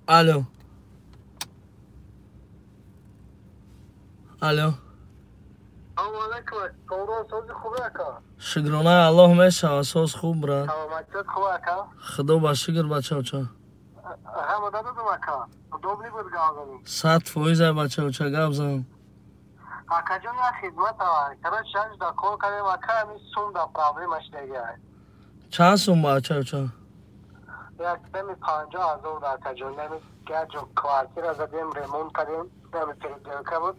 Алло. Алло. Шукронаи Аллоҳ мешава, соз хуб, брат. Худо ба шукр, бачаоча. 100% ай, бачаоча, гап зан. Акаҷон, як хидмат ава. Короче, да кор кардем, ака, ҳамин сум да проблема шудагиай. Чанд сум, бачаоча? Як дами 50 000, акаҷон. Дами як ҷо квартира задем, ремонт кардем, дами переделка буд.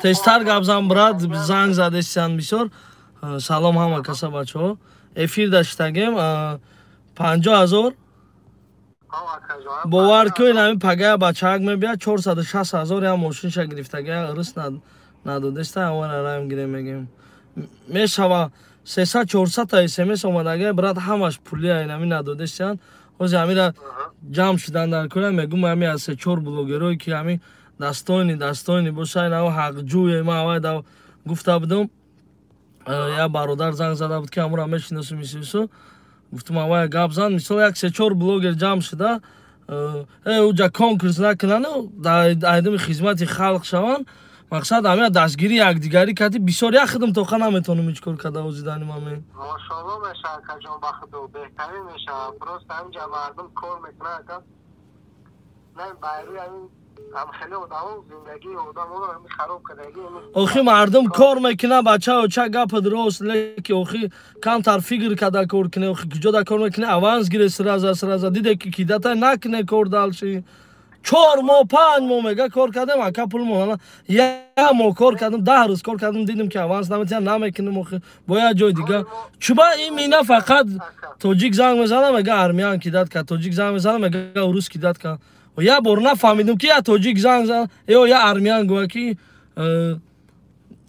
Тезтар гап зан, брат, занг задестиян бисёр. Салом ҳама каса, бачаҳо. Эфир даштагем, 50 000. Бовар кунед, ҳамин пагая бачаак мебиёд, 460 000 як мошинша гирифтагая, рис надодеста, ҳамара раем гирем, мегем. Мешава, 300, 400 та смс омадагая, брат, ҳамаш пулия, инами надодестиян. Ҳозир ҳамира ҷамъ шудан дар кора, мегум, ҳами аз се чор блогерое ки ҳами достойный боша, инав ҳақҷӯе. Ман аввал да гуфта будам, як бародар занг зада буд, ки ҳамура мешиносум, исису. Гуфтум, аввал гап зан. Мисол, як се чор блогер ҷамъ шуда, уҷа конкурс накунану айдами хизмати халқ шаванд. Мақсад ҳамия дастгирӣ якдигарӣ кардӣ, бисёр як хидм тоқа наметонам ҳеҷ кор карда озидани мамин. Мошоалло мешава, акаҷон, ба худо, беҳтарин мешава. Просто ҳаминҷа мардум кор мекунад, ака, на байрӯи ҳамин ҳам хеле одамо зиндагии одаморо ҳамин хароб кардагӣ. Охи, мардум кор мекунад, бачаоча, гапат рост, леки охи камтар фикр карда кор куне. Охи, куҷода кор мекуне, аванс гире, сразу сразу диде ки кидата накуне кор дальше. 4 моҳ, 5 моҳ мега кор кардем, ака, пул мо. Як моҳ кор кардем, 10 рӯз кор кардем, дидем ки аванс наметиҳанд, намекунем, охи бо як ҷои дига. Чуба ин мина фақат тоҷик занг мезанам, мега армян кидать кард, тоҷик занг мезанам, мега урус кидать кард. Як бор нафаҳмидем, ки як тоҷик занг зад ё як армян гӯя, ки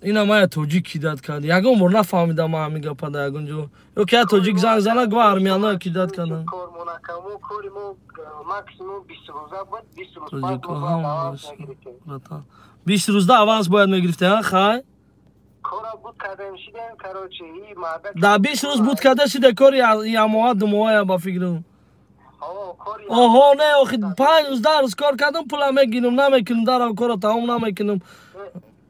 ина ма я тоҷик кидать кард. Ягон бор нафаҳмидам ма ҳамин гапа да ягон ҷо. Ё ки як тоҷик занг зана, гӯя армяно кидать карданд. Кормонакамо, кори мо максимум 20 рӯза буд, 20 рӯз пас Тоҷико мо бояд аванс мегирифтем. Братан, 20 рӯзда аванс бояд мегирифте, а хай? Кора буд кардем, шидем, короче, и марда. Да 20 рӯз буд карда шиде, кори ямоа думоая, ба фикрам. Кори. Оҳо, не, охи 5 рӯз, 10 рӯз кор кардам, пула мегирам, намекунам, дарам кора тамом намекунам.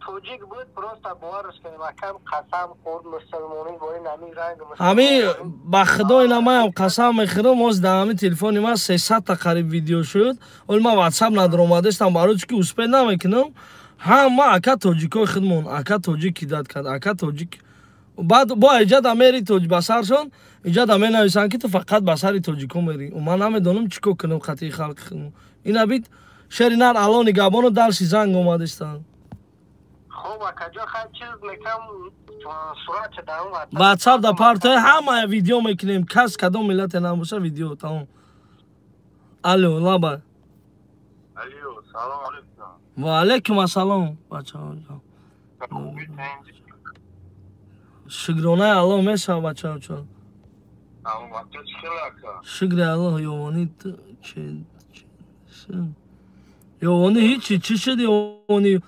Тоҷик буд, просто боварш кардем, акам, қасам хӯрд, мусулмонӣ бо ин ҳамин ранг. Ҳами ба худо, ина маям қасам мехӯрам, ҳоз дар ҳамин телефони ман 300 та қариб видео шуд. Оли ман ватсап надаромадастам, барои чӣ ки успеть намекунам. Ҳама ака тоҷикои худмон, ака тоҷик кидать кард, ака тоҷик. Баъд бо иҷада мери тоҷ ба саршон, иҷада менависанд, ки ту фақат ба сари тоҷико мери. Ман намедонам чӣ кор кунам қатъи халқи худмон. Ина бит шери нар алони габону дарси занг омадистанд. Хуб, акаҷон, хай, чиз мекам, сурат дар он. Ватсап да партои ҳама видео мекунем, кас кадом миллате набоша, видео тамом. Алло, лаба. Алло, салом алейкум. Ва алейкум ассалом, бачаҳо. Хубӣ, тинҷ? Шукронаи Аллоҳ мешава, бачаҳо. Саломатӣ чӣ хел, ака? Шукри Аллоҳ. Ёвонӣ ёвонӣ ҳичи, чӣ шуд, ёвонӣ?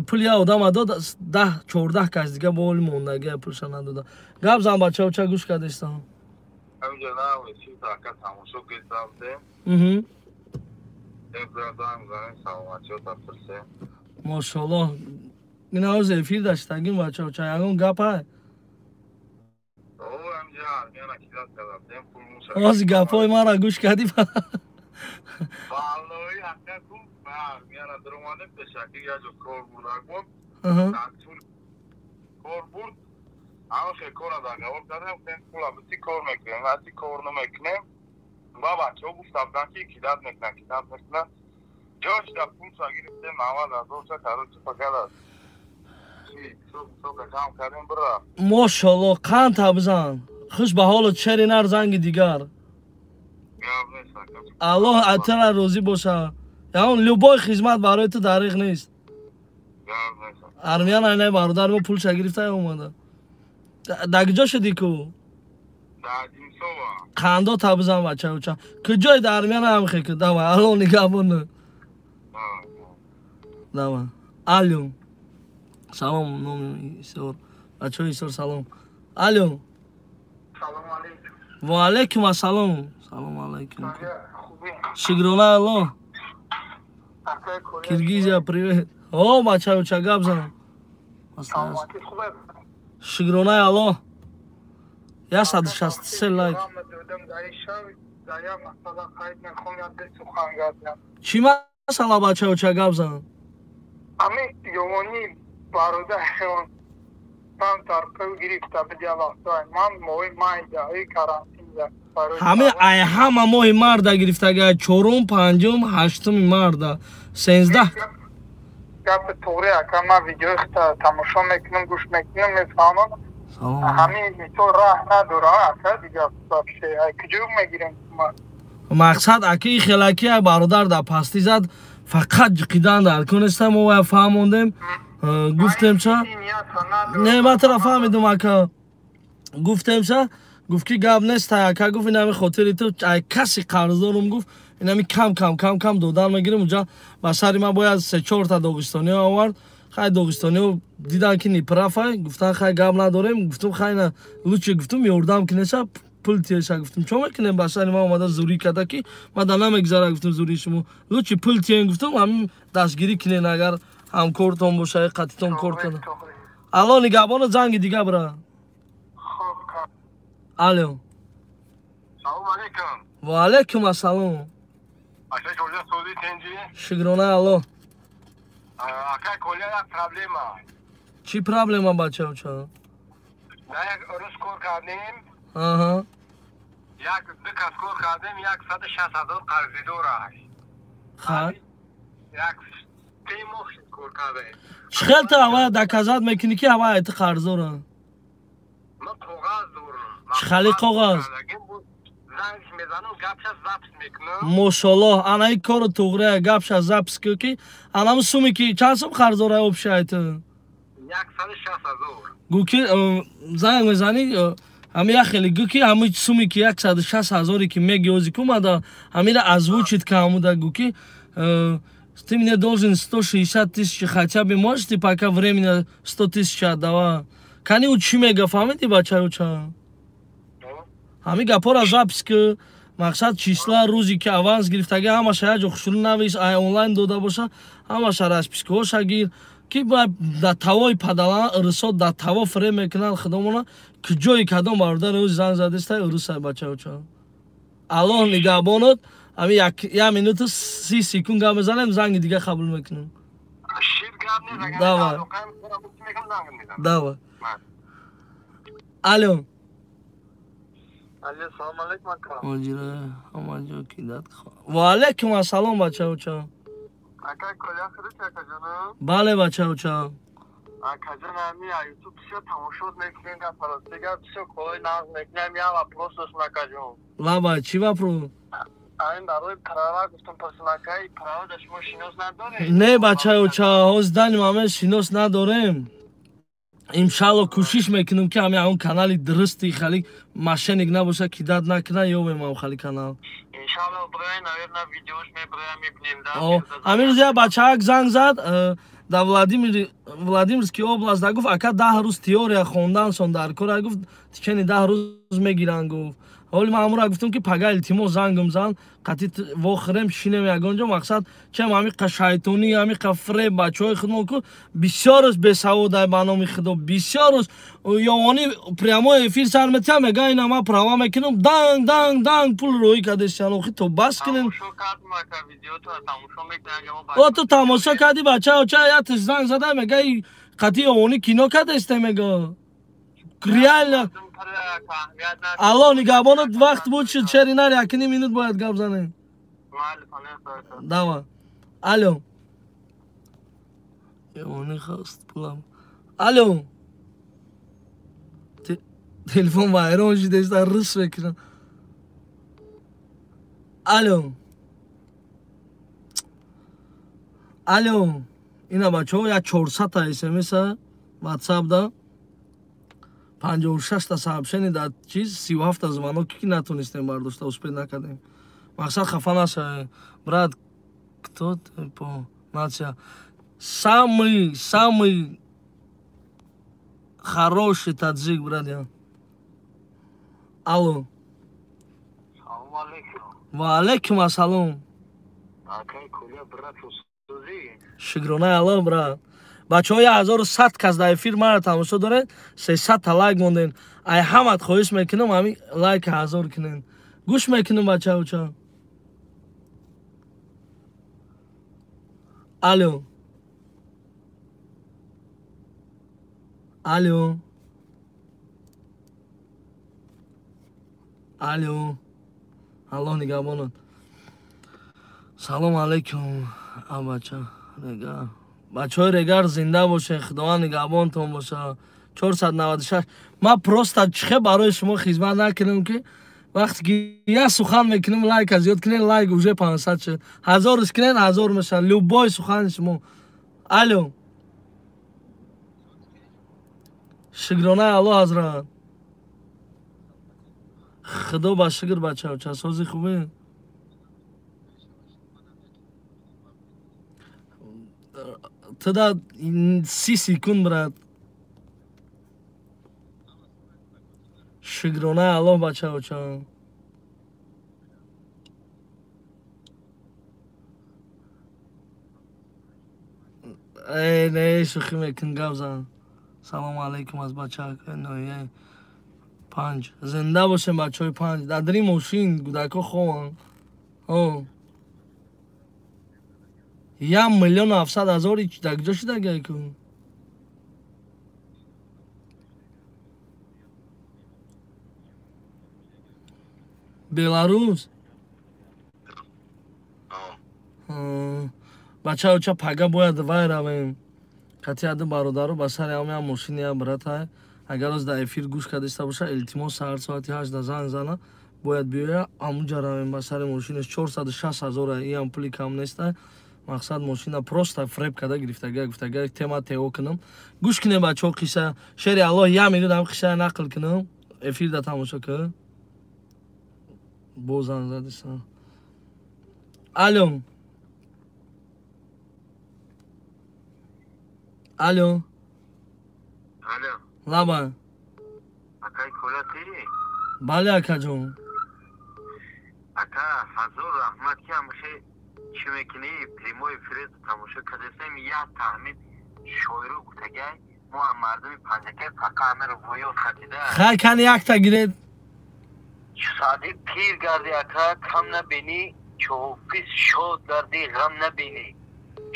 Пул як одама дод, 10, 14 кас дига бо оли мондагия пулша надода. Гап зан, бачаҳо, ча, гӯш кардистам. Ҳаминҷа нав чиз, ака, тамошо кардем. Занг занем, саломатиёта пурсем. Мошоаллоҳ, ина ҳоз эфир даштагим, бачаҳо, ча, ягон гап ҳай? О, ҳаминҷа армияна кидать кардем, пул муша. Ҳози гапҳои маро гӯш кардӣ? Валлоҳи, ака, ку армияна даромадем, пешакӣ як ҷо кор бурдак буд. Дар тӯл кор бурд. Ҳама хел кора договор кардем, гуфтем, пула бити, кор мекунем, наси кор намекунем. Ба бачаҳо гуфта буданд, ки кидать мекунанд, кидать мекунанд. Ҷош да пулша гирифтем, 90 000 ша, короче, фақат аз кам кардем, бира. Мошоалло, қанд бизан, хуш ба ҳолат, шери нар, занги дигар. Гап нест, ака. Аллоҳ атара розӣ боша. Ягон любой хизмат барои ту дариқ нест. Гап нест. Армиян айнай бародар мо пулша гирифта омада. Да куҷо шудӣ ку? Дар Димсова. Қандо табизан, бачауча, куҷои да армиян ҳам хеку. Давай, алло нигаҳбон. Давай. Алло, салом, номи Исор, бачаҳои Исор, салом, алло. Салом алейкум. Ва алайкум ассалом. Салом алайкум. Шукрона Аллоҳ. Киргизия, привет. О, бача, гап зан. Шукронаи Аллоҳ. 163 лайк. Чӣ масъала, бачаоча, гап зан? Ами ёвони барода там тарқив гирифта бидя вақтой. Ман моҳи майда, и карантинда. Ҳами ай ҳама моҳи марда гирифтага, чорум, панҷум, ҳаштуми марда. 13. Гапи туғри, ака, ман видеои хита тамошо мекунам, гӯш мекунам, мефаҳмам. Ҳамин мисол раҳ надорам, ака, дига вообще ай куҷо мегирем? Мақсад, аки, хелаки бародар дар пастӣ зад, фақат ҷиқидан дар кунеста, мо вая фаҳмондем, гуфтем ча не, ман тура фаҳмидум, ака, гуфтем ча, гуфт ки гап нест, ака, гуфт, инами хотири ту ай каси қарздорум, гуфт, инами кам кам кам кам додан мегирем. Унҷа ба сари ман бояд се чорта доғистониё овард. Хай, доғистониё дидан ки неправ ай, гуфтан, хай, гап надорем. Гуфтум, хай, на лучше, гуфтум, ёрдам кинеса, пул тиеша. Гуфтум, чо мекунем, ба сари ман омада зурӣ карда, ки ман да намегзара. Гуфтум, зурии шумо, лучше пул тиен, гуфтум, ҳамин дастгирӣ кинен, агар ҳамкортон боша, қатитон кор кана. Алло нигаҳбоно, занги дига бира. Алло. Салом алейкум. Ва алейкум ассалом. Ака Колия, сози тенҷи? Шукрона Алло. Ака Колия, як проблема. Чӣ проблема, бачаоча? На як рӯз кор кардем. Аҳа. Як ду кас кор кардем, 160 000 қарзидор аст. Хай. Як 3 моҳ кор кардем. Чӣ хел ту аввал доказать мекунӣ, ки аввал ту қарздора? Ман коғаз дорам. Чӣ хали коғаз? Занг мезанам, гапша запись мекунам. Мошаллоҳ, ана ин кору туғрия, гапша запись кун, ки анам суми ки чанд сум қарздора общий ай ту? 160 000. Гӯ ки занг мезанӣ, ҳами як хеле гӯ, ки ҳами суми ки 160 000-е ки мегиёзи ку мада, ҳамира озвучить ка, ҳамуда гӯ, ки ты мне должен 160 тысяч, хотя бы можете пока временно 100 тысяч отдавать. Кани ӯ чӣ мега, фаҳмидӣ, бачаюча? Ҳами гапҳоро запись ки, мақсад, числа, рӯзе ки аванс гирифтаги, ҳамаша як ҷо хушрӯ навис, ай онлайн дода боша, ҳамаша распискаҳоша гир, ки дар тавои падалан ирсод, дар таво фиреб мекунанд худомона. Куҷои кадом бародар ӯ занг задеста, ирусай, бачаюча. Аллоҳ нигаҳбонот. Ҳами як минуту 30 секунд гап мезанем, занги дига қабул мекунем. Давай, давай. Алло. Алло, салом алейкум, ака. Моҷира ҳамаҷо кидат. Ва алейкум ассалом, бачауча. Ака Коля, худат, акаҷону? Бале, бачауча. Акаҷон, ами ютуб бисёр тамошо мекунем, гапаростига бисёр корҳои нағз мекунем. Як вопрос доштам, акаҷон. Лаба, чӣ вопрос? Айн барои права гуфтам пурсам, ака, права да шумо шинос надоред? Не, бачауча, ҳозир дани маме шинос надорем. Иншалло, кӯшиш мекунем, ки ҳами он канали дурусти хали мошенник набоша, кидать накуна, ёбем ам хали канал. Иншалло, броя, наверно, видеош меброя, мебинем да. Ҳамин рӯз як бачаак занг зад, дар Владимир, Владимирский область да, гуфт, ака, 10 рӯз теория хондансон дар кора, гуфт, течение 10 рӯз мегиранд, гуфт. Ҳоли ман ҳамура гуфтам, ки пага илтимос зангам зан, қатъи вохӯрем, шинем ягон ҷо. Мақсад, чем ҳамиқа шайтонӣ, ҳамиқа фиреб бачаҳои худмон ку, бисёр рӯз бесаводай, ба номи худо, бисёр рӯз ёвонӣ прямой эфир сар метиҳам, мега, ина ман права мекунам, данг данг данг пул роҳӣ кардестиан. Охи то бас кунем. О, ту тамошо кардӣ, бачаоча? Ятиш занг зада, мега, қатъи ёвонӣ кино кардесте, мега, реально. Алло нигаҳбонат, вақт буд шуд, шери нар, якним минут бояд гап занем. Давай. Алло. Ёвонӣ хост пулам. Алло. Телефон вайрон шудеста, рус мекунам. Алло. Алло. Ина, бачаҳо, як 400-та смс ватсап да, 56-та сообщение дар чиз, 37-та звонок, ки натонистем бардошта, успеть накардем. Мақсад, хафа наша, брат, кто ты по нация? Самый самый хороший таджик, брат я. Алло. Салом алейкум. Ва алейкум ассалом. Акай Кулия, брат, усузи. Шукронаи Аллоҳ, брат. Бачаҳо, 1100 кас дар эфир мара тамошо доред, 300 та лайк монден. Ай ҳамат хоҳиш мекунам, ҳамин лайк 1000 кунен. Гӯш мекунам, бачауча. Алло. Алло. Алло. Аллоҳ нигаҳбонат. Салом алейкум, абача. Регар. Бачаҳои Регар зинда бошед, Худованд нигаҳбонтон бошад. 496. Ман просто чихе барои шумо хизмат накунам, ки вақте ки як сухан мекунам, лайка зиёд кунед, лайк уже 500 шуд. 1000 кунед, 1000 мешавад. Любой сухани шумо. Алло. Шукронаи Аллоҳ, ҳазрат. Худо ба шукр, бачаҳо, сози хубе? Туда 30 секунд, брат. Шукронаи Аллоҳ, бачаҳо. Эй, не, шӯхӣ мекун, гап зан. Салому алейкум аз бачаҳои ноҳияи 5. Зинда бошем, бачаҳои 5. Дар дари мошин гудако хованд. 1,700,000 дар куҷо шудагай ку? Беларус? Бачаҳо, пага бояд вай равем. Кати аду бародару ба сари ҳамаям мошини я братай. Агар оз дар эфир гӯш кардиста боша, илтимос, саҳар соати 8 да занг зана, бояд биёя, амуҷа равем ба сари мошинаш. 460 000, иам пули кам нестай. Мақсад, мошина просто фреб карда гирифтага, гуфтага тема ТО кунам. Гӯш кунем, бачаҳо, қисса. Шери Аллоҳ, як минут ҳам қисса нақл кунам. Эфир да тамошо кун. Боз занг задиса. Алло. Алло. Алло. Лаба. Акай Коля, ти? Бале, акаҷон. Ака, ҳазор раҳмат, ки ҳамихе чӣ мекунӣ, прямой эфир тамошо кардесем, як таҳмид шоиру гуфтагай, мо ҳам мардуми Панҷакай фақат ҳамеро воёд хатида. Хай, кани якта гиред. Саъди пир гарди, ака, кам набинӣ, чу ҳофиз шод гарди, ғам набинӣ.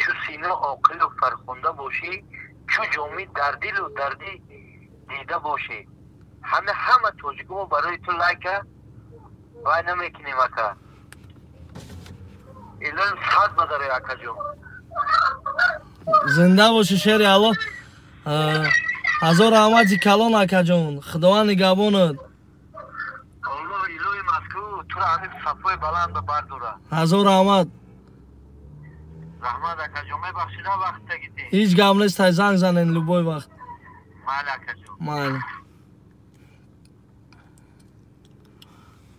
Чу сино оқилу фархунда бошӣ, чу ҷомӣ дар дилу дарди дида бошӣ. Ҳама ҳама тоҷикомо барои ту лайка вай намекунем, ака. Илоҳи сад бадаре, акаҷон. Зинда бошӣ, шери Аллоҳ. Ҳазор раҳмати калон, акаҷон. Худованд нигаҳбонат. Аллоҳ илоҳи мазкур туро ҳамин сафои баланд бардора. Ҳазор раҳмат. Раҳмат, акаҷон, мебахшида вақт тагитӣ. Ҳеҷ гап нест, тай занг занен любой вақт. Майли, акаҷон. Майли.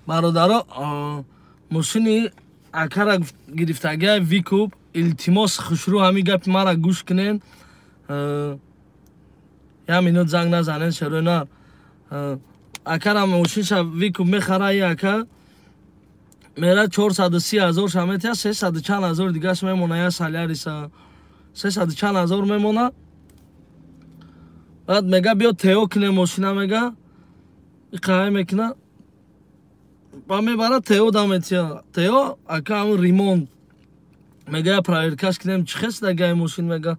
Бародаро, мошини акара гирифтагиа выкуп, илтимос, хушрӯ ҳамин гапи мара гӯш кунен. Як минут занг назанен, шерои нар. Акара мошинша выкуп мехара, и ака мера 430 000 ша метия, 300 чанд ҳазор дигаш мемона, я Соляриса. 300 чанд ҳазор мемона. Баъд мега биё ТО кунем мошина, мега. Иқаҳай мекуна. Ба мебара ТО да метия. ТО ака ҳамун ремонт. Мега я проверка ш кунем, чӣ хес дагай мошин, мега.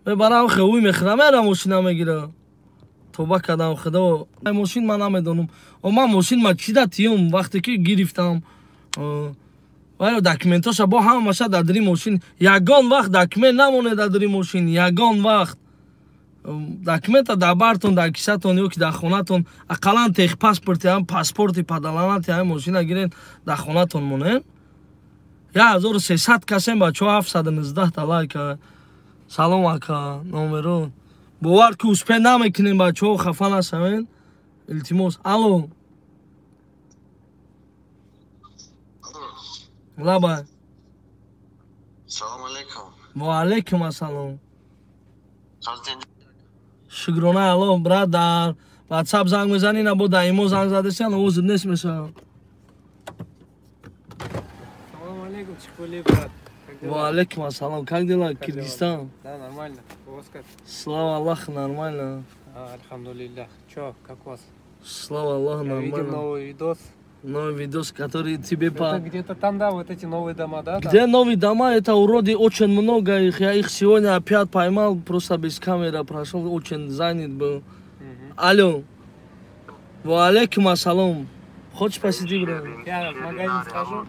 Мебара ҳам хеуй мехӯра, мера мошина мегира. Тоба кардам, худо. Мошин ман намедонам. О, ман мошин ма чӣ да тиём вақте ки гирифтам. Вай документоша бо ҳамаша дар дари мошин. Ягон вақт документ намонед дар дари мошин, ягон вақт. Документа дар бартон, дар кисатон ё ки дар хонатон, ақаллан техпаспорти, ҳам паспорти падаланати ҳам мошина гирен, дар хонатон монен. 1300 касем, бачаҳо, 719 та лайка. Салом, ака, номеро. Бовар ки успе намекунем, бачаҳо, хафа нашавен. Илтимос. Алло. Лаба. Салом алейкум. Ва алейкум ассалом. Шукронаи Аллоҳ, брат, дар WhatsApp занг мезанӣ, на бо дар имо занг задесиан, овозат нест мешавад. Алейкум, Чикули, брат. Ва алейкум ассалам. Как дела, Киргизстан? Да, нормально. У вас как? Слава Аллаху, нормально. Альхамдулиллах. Чё, как у вас? Слава Аллаху, нормально. Я видел новый видос. Новый видос, который тебе по... Это где-то там, да, вот эти новые дома, да? Где там? Новые дома, это уроды, очень много их. Я их сегодня опять поймал, просто без камеры прошел, очень занят был. Угу. Алло. Ва алейкум ассалам. Хочешь посидеть, брат? Я в магазин схожу.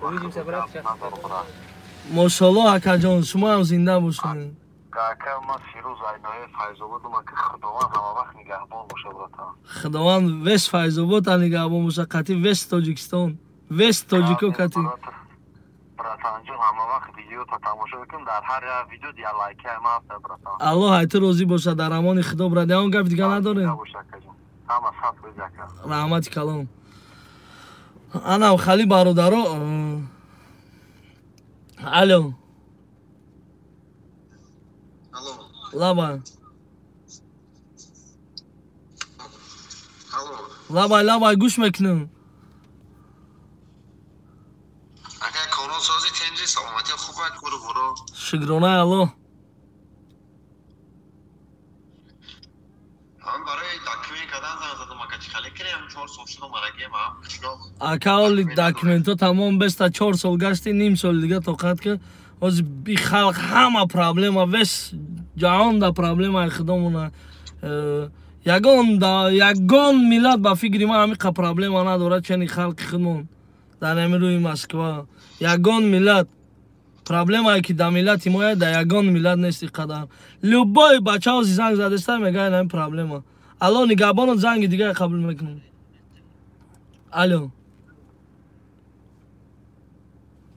Увидимся, брат, сейчас. Мошалло, акаҷон, шумо ҳам зинда бошед. Ака, ман Фирӯз Айнои Файзободам, ака, Худованд ҳама вақт нигаҳбон боша, братан. Худованд вес Файзобод нигаҳбон боша, қати вес Тоҷикистон, вес тоҷико қати. Братанҷон, ҳама вақт видеота тамошо мекунам, дар ҳар як видео я лайки ма ҳаст, братан. Аллоҳ ай ту розӣ боша, дар амони Худо, брат. Ягон гап дига надорем? Ҳама сад рӯз, ака. Раҳмати калон. Анам хали бародаро. Алло. Лабай. Лабай, лабай, гӯш мекунам. Ака, коронсозӣ тенҷи, саломатӣ хуб, куру буро. Шукронаи Аллоҳ. Ҳам барои документ кардан занг задам, ака, чӣ хеле кирем, 4 сол шуд омадагем, ҳам қишлоқ. Ака, оли документҳо тамом беста, 4 сол гашти, ним соли дига тоқат ки. Ҳозир би халқ ҳама проблема, вес ҷаҳон да проблемаи худомона. Ягон миллат ба фикри ман ҳамиқа проблема надорад, чени халқи худмон дар ҳамин рӯи Москва. Ягон миллат проблемае ки дар миллати мо дар ягон миллат нест иқадар. Любой бача ҳозир занг задеста мегӯяд ҳамин проблема. Алло, нигаҳбонот, занги дигаре қабул мекунам. Алло.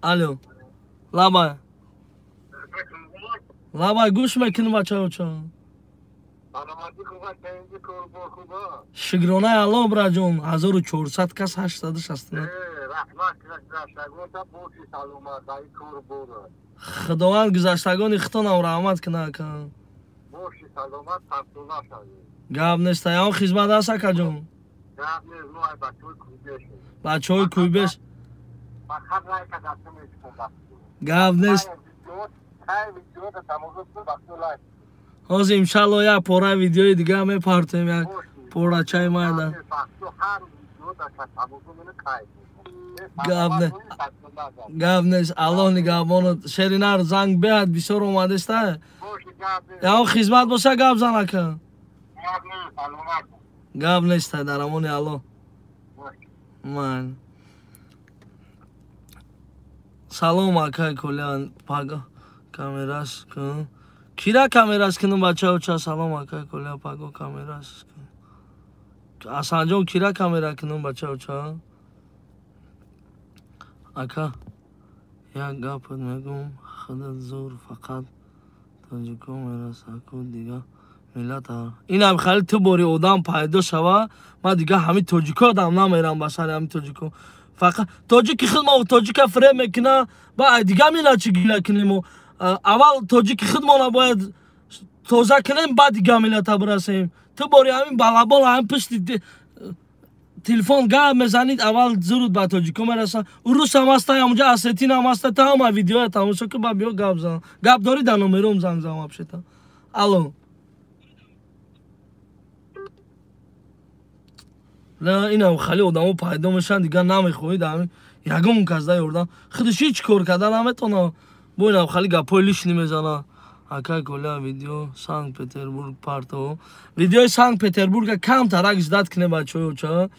Алло. Лабай. Лабай, гӯш мекунам, бачаоча. Шукронаи Аллоҳ, браҷон, 1400 кас 869. Худованд гузаштагони худтонам раҳмат кунад, ака. Гап нест, ягон хизмат аст, акаҷон? Бачаҳои Кӯйбеш. Гап нест. Ҳозир иншалло як пора видеои дига мепартем, як порачаи майда. Гап нест, Аллоҳ нигаҳбонот. Шеринар занг беҳад бисёр омадеста. Ягон хизмат боша гап зан, ака. Гап нест, дар амони Аллоҳ. Ман. Салом, акай Колян, пага камерас кун. Кира камерас кунам, бачаоча? Салом, акай Коля, паго камерас кун. Асанҷон, кира камера кунам, бачаоча? Ака, як гапат мегӯм, худат зур, фақат тоҷико мерасаку дига миллат. Инам хали ту бори одам пайдо шава, ман дига ҳамин тоҷико дам намерам ба сари ҳамин тоҷико. Фақат тоҷики худ мо тоҷика фиреб мекуна, ба дига миллат чӣ гила кунем? Аввал тоҷики худмона бояд тоза кунем, баъд дига миллата бирасем. Ту бори ҳамин балабол ҳамин пишти телефон гап мезанид, аввал зуруд ба тоҷико мераса. Урус ҳам аста, ҳамунҷа осетин ҳам аста, та ҳама видеоя тамошо кун, ба биё гап зан. Гап дорӣ дар номером занг зан вообще-то. Алло. На, инам хали одамо пайдо мешаванд, дигар намехоҳӣ дар ҳамин ягон кас да ёрдам. Худаш ҳеҷ кор карда наметавона. Бо инам хали гапҳои лишний мезана. Акай Коля, видео Санкт-Петербург парто. Видеои Санкт-Петербурга камтарак ждать кунем, бачаҳо.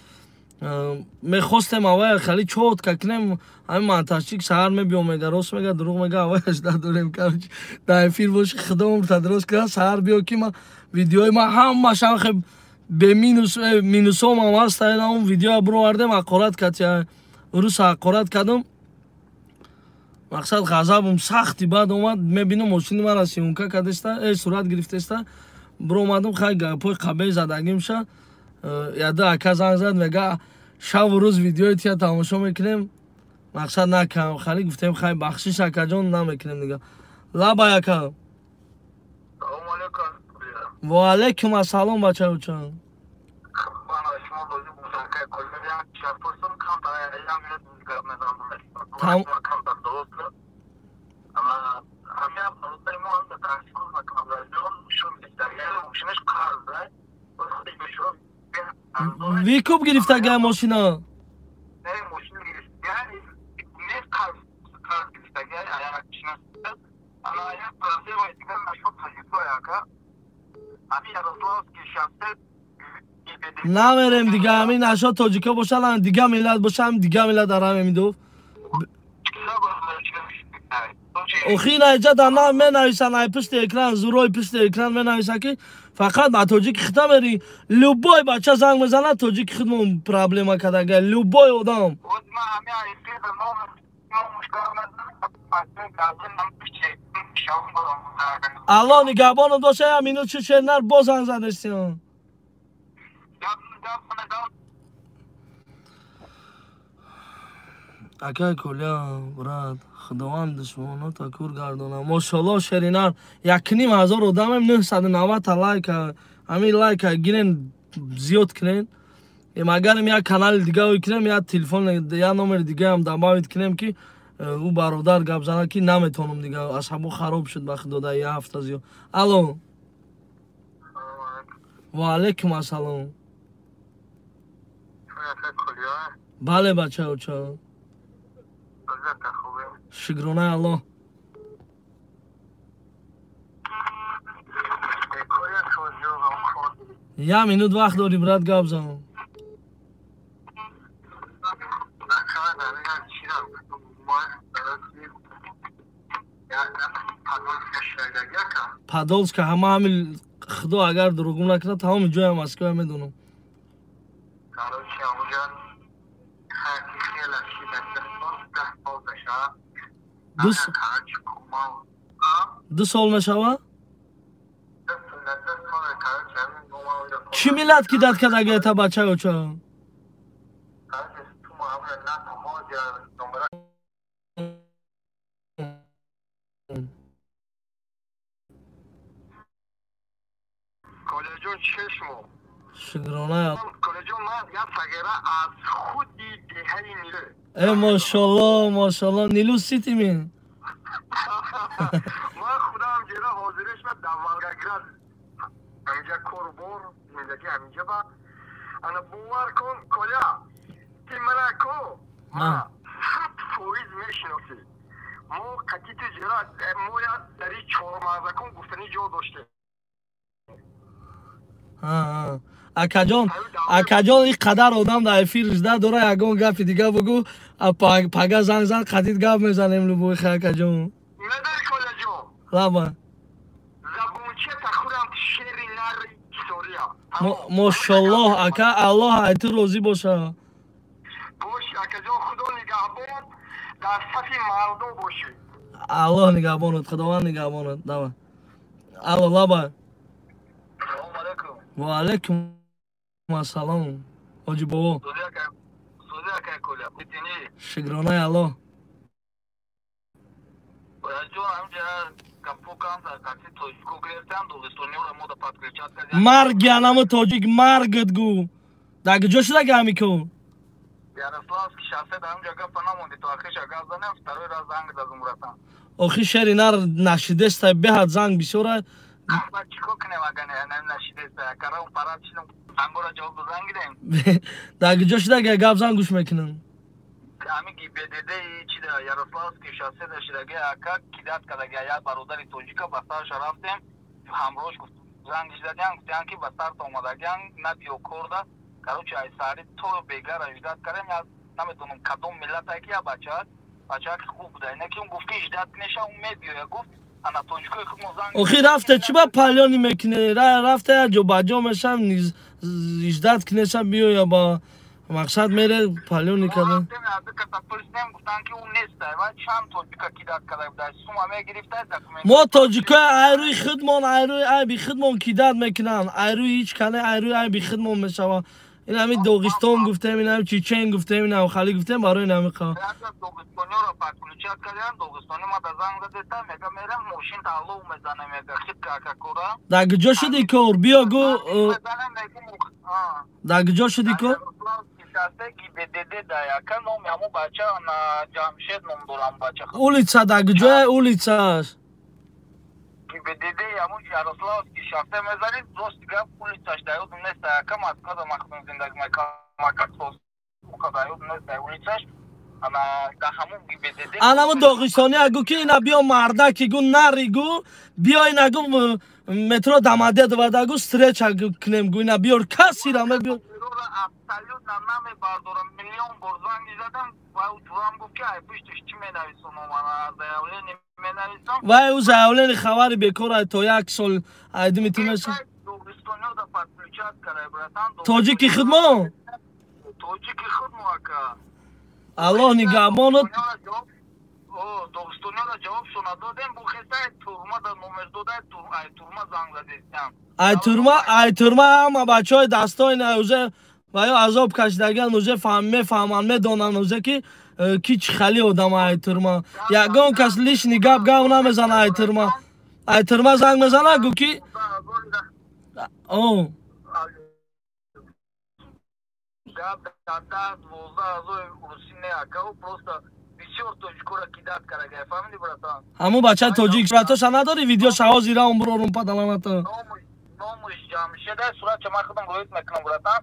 Мехостем аввал хали чётко кунем, ҳамин монтажчик саҳар мебиём, мега рост мега, дурӯғ мега, аввал ждать дорем, короче, дар эфир боши, худо умрта дуруст кунад, саҳар биё ки ман видеои ман ҳамааш ҳам бе минус, минусом ҳам ҳаст, он видеоя бировардем, ҳақорат кардем, рус ҳақорат кардам. Мақсад ғазабам сахти бад омад, мебинам мошини мара съёмка кардеста, сурат гирифтеста, биромадам, хай гапҳои қабеҳ задагимша. Яда ака занг зад, мега шабу рӯз видеои тия тамошо мекунем, мақсад накам, хали гуфтем хай бахшиш акаҷон, намекунем дига. Лабай, ака. Салому алейкум. Ва алейкум ассалом, бачаоча. Викуб гирифтага мошина. Намерем дига ҳамин ашо тоҷико бошанд, дига миллат бошам, дига миллат дар ҳаме мидуфт. Охи наиҷа дар на менависанд, ай пушти экран, зурои пушти экран менависанд, ки фақат ба тоҷики хита мери. Любой бача занг мезанад, тоҷики худмон проблема кардага, любой одам. Алло нигаҳбонат боша, я минут чӣ шернар боз занг задестиён. Акай Коля, брат, худованд душманота кур гардона. Мошалло шеринар, 1500 одамем, 990 лайка. Ҳамин лайка гирен, зиёд кунен. Агарем як канали дига кунем, як телефон, як номери дигаам добавить кунем, ки ӯ бародар гап занад, ки наметавонам дига, асабо хароб шуд ба худо дар як ҳафта зиёд. Алло. Ва алайкум ассалом. Бале бачао, чао. Шукронаи Аллоҳ. Як минут вақт дорӣ, брат, гап зан. Подолска ҳама ҳамин худо агар дурӯғ накунад, тамоми ҷоя Москва медонам. Ду сол мешава? Чӣ миллат ки дад кардагета бачао чо? Шукрона. Э, мошалло, мошалло, Нилу Сити мин. Ман худам ҷера ҳозиреш ма дар Волгоград. Ҳаминҷа корбор, зиндагӣ ҳаминҷа ба. Ана бовар кун, Коля, ти мана ко, ма 100% мешиносӣ. Мо қатити ҷера, мо я дар и чормағзакон гуфтани ҷо доштем. Акаҷон, акаҷон, ин қадар одам дар эфир жда дора, ягон гапи дига бугӯ, пага занг зан, қадид гап мезанем любой хе, акаҷон. Медори, Коляҷон? Лаба. Забончета хӯрам шери нари ҳисория. Мошаллоҳ, ака, Аллоҳ ай ту розӣ боша. Бош, акаҷон, худо нигаҳбон, дар сафи мардо бошӣ. Аллоҳ нигаҳбонат, худованд нигаҳбонат. Давай. Алло, лаба. Ва алайкум ассалом. Ҳоҷи бобо. Шукронаи Аллоҳ. Марги анамо тоҷик, маргат гӯ. Дар куҷо шуда гами ку? Охи шери нар нашидеста, беҳад занг бисёра. Дар куҷо шуда гап зан гӯш мекунам? Ҳамин ГИБДД чи да Ярославский шоссе да шидаги ака кидат кардаги як бародари тоҷика ба сарша рафтем, ҳамроҳш гуфт занг задиан, гуфтиан ки ба сарт омадагиан, набиё корда. Короче, ай саҳари то бегара ждать кардем, я наметонам кадом миллатае ки я бача ки хуб буда, ина ки он гуфт ки ждать кунеша, он мебиёя, гуфт ана тоҷикои худмо занг. Охи рафте чӣ ба палёни мекунӣ? Рафте я ҷо ба ҷо мешам, ждать кунеша биёя ба мақсад мере палёни карда. Мо тоҷикои айрӯи худмон, айрӯи айби худмон кидат мекунанд, айрӯи ҳеҷ кане, айрӯи айби худмон мешавад. Ин ҳамин Доғистон гуфтем, ин ҳамин Чечен гуфтем, ин ҳам хали гуфтем, барои ин ҳамин қа. Дар куҷо шуди кор? Биё гӯ. Дар куҷо шуди кор? шоссе ГИБДД да яка номи ҳамон бача на Ҷамшед ном дорам бача. Улица да куҷое улицаш? ГИБДД ҳамон Ярославский шоссе мезанед, рости гап улицаш да ёдум нест, яка Москвада ман худам зиндагӣ мекунам, ака да ёдум нест улицаш. Ана да ҳамон ГИБДД. Анамо доғистони агу ки ина биё мардаки гу нари гу биё ина гу метро Домодедово да гу встреча кунем гу ина биёр касира мебиёр. Абсолютно намебардорам, миллион бор занг задам ва ӯ ҷурам гуфт ки ай пушташ чӣ менависам, ана заявление менависам. Вай ӯ заявление хабари бекор ай то як сол айдими ту меша. Доғистониё да подключать карай, братан. Тоҷики худмо? Тоҷики худмо, ака. Аллоҳ нигаҳбонат. Доғистониёро ҷавобшо надодем, бу хестай турма да номер додай, ай турма занг задестам. Ай турма, ай турма ҳама бачаҳои дастои на уже ва ё азоб кашидагиан уже мефаҳманд, медонанд уже ки ки чӣ хали одам ай турма. Ягон кас лишний гап гап намезана ай турма. Ай турма занг мезана гу ки о гап дар 10-12 ҳазор русӣ не, ака, просто бисёр тоҷикоро кидать карага, фаҳмиди, братан? Ҳамун бачаи тоҷик суратоша надори, видеоша ҳозира он бурорум падаланата. Номуш Ҷамшеда, суратша ман худам роит мекунам, братан.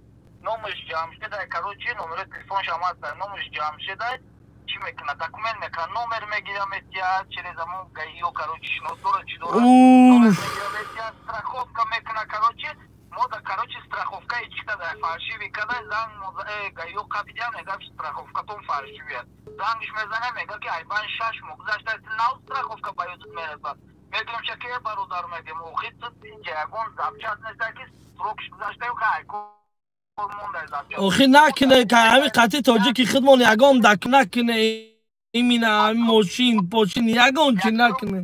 Номуш Ҷамшеда, короче, номери телефоншам ҳаст. Номуш Ҷамшеда, чӣ мекунад? Документ мекунад, номер мегира метия через ҳамун гаиё, короче, шинос дора, чӣ дора. Номер мегира метия, страховка мекунад, короче, мода, короче, страховка чӣ када, фальшивый када, занг гаиё қабидя мега, страховкатон фальшивый аст. Зангиш мезана, мега ки айбан 6 моҳ гузашта, нав страховка ба ёдат мерасад. Мегӯем шаки бародар, мегӯем, охи инҷа ягон запчасть неста ки срокш гузашта, хай охи накуне, ҳами қатъи тоҷики худмон ягон дак накуне, имина ҳами мошин пошин ягон чи накуне.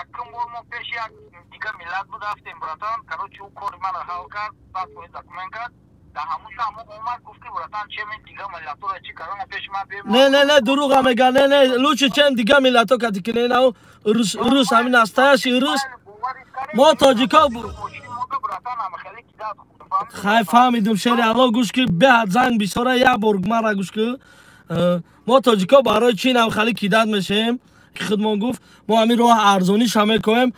Якум бор мо пеши як дигар миллат буд рафтем, братан, короче, ӯ кори мара ҳал кард, 100% документ кард. Да ҳамуша ҳамо омад, гуфт ки братан, чем дигар миллатҳоро чӣ кардана пеши ман. Не, не, не, дурӯға мега, не, не, лучше чем дигар миллатҳо кати кине на рус, рус ҳамин настоящий рус. Мо тоҷико хай фаҳмидум, шери Алло, гӯш ки, беҳад занг бисёра, як бор мара гӯш ки. Мо тоҷико барои чӣ нам хали кидать мешем ки худмон гуфт мо ҳамин роҳ арзониша мекоем.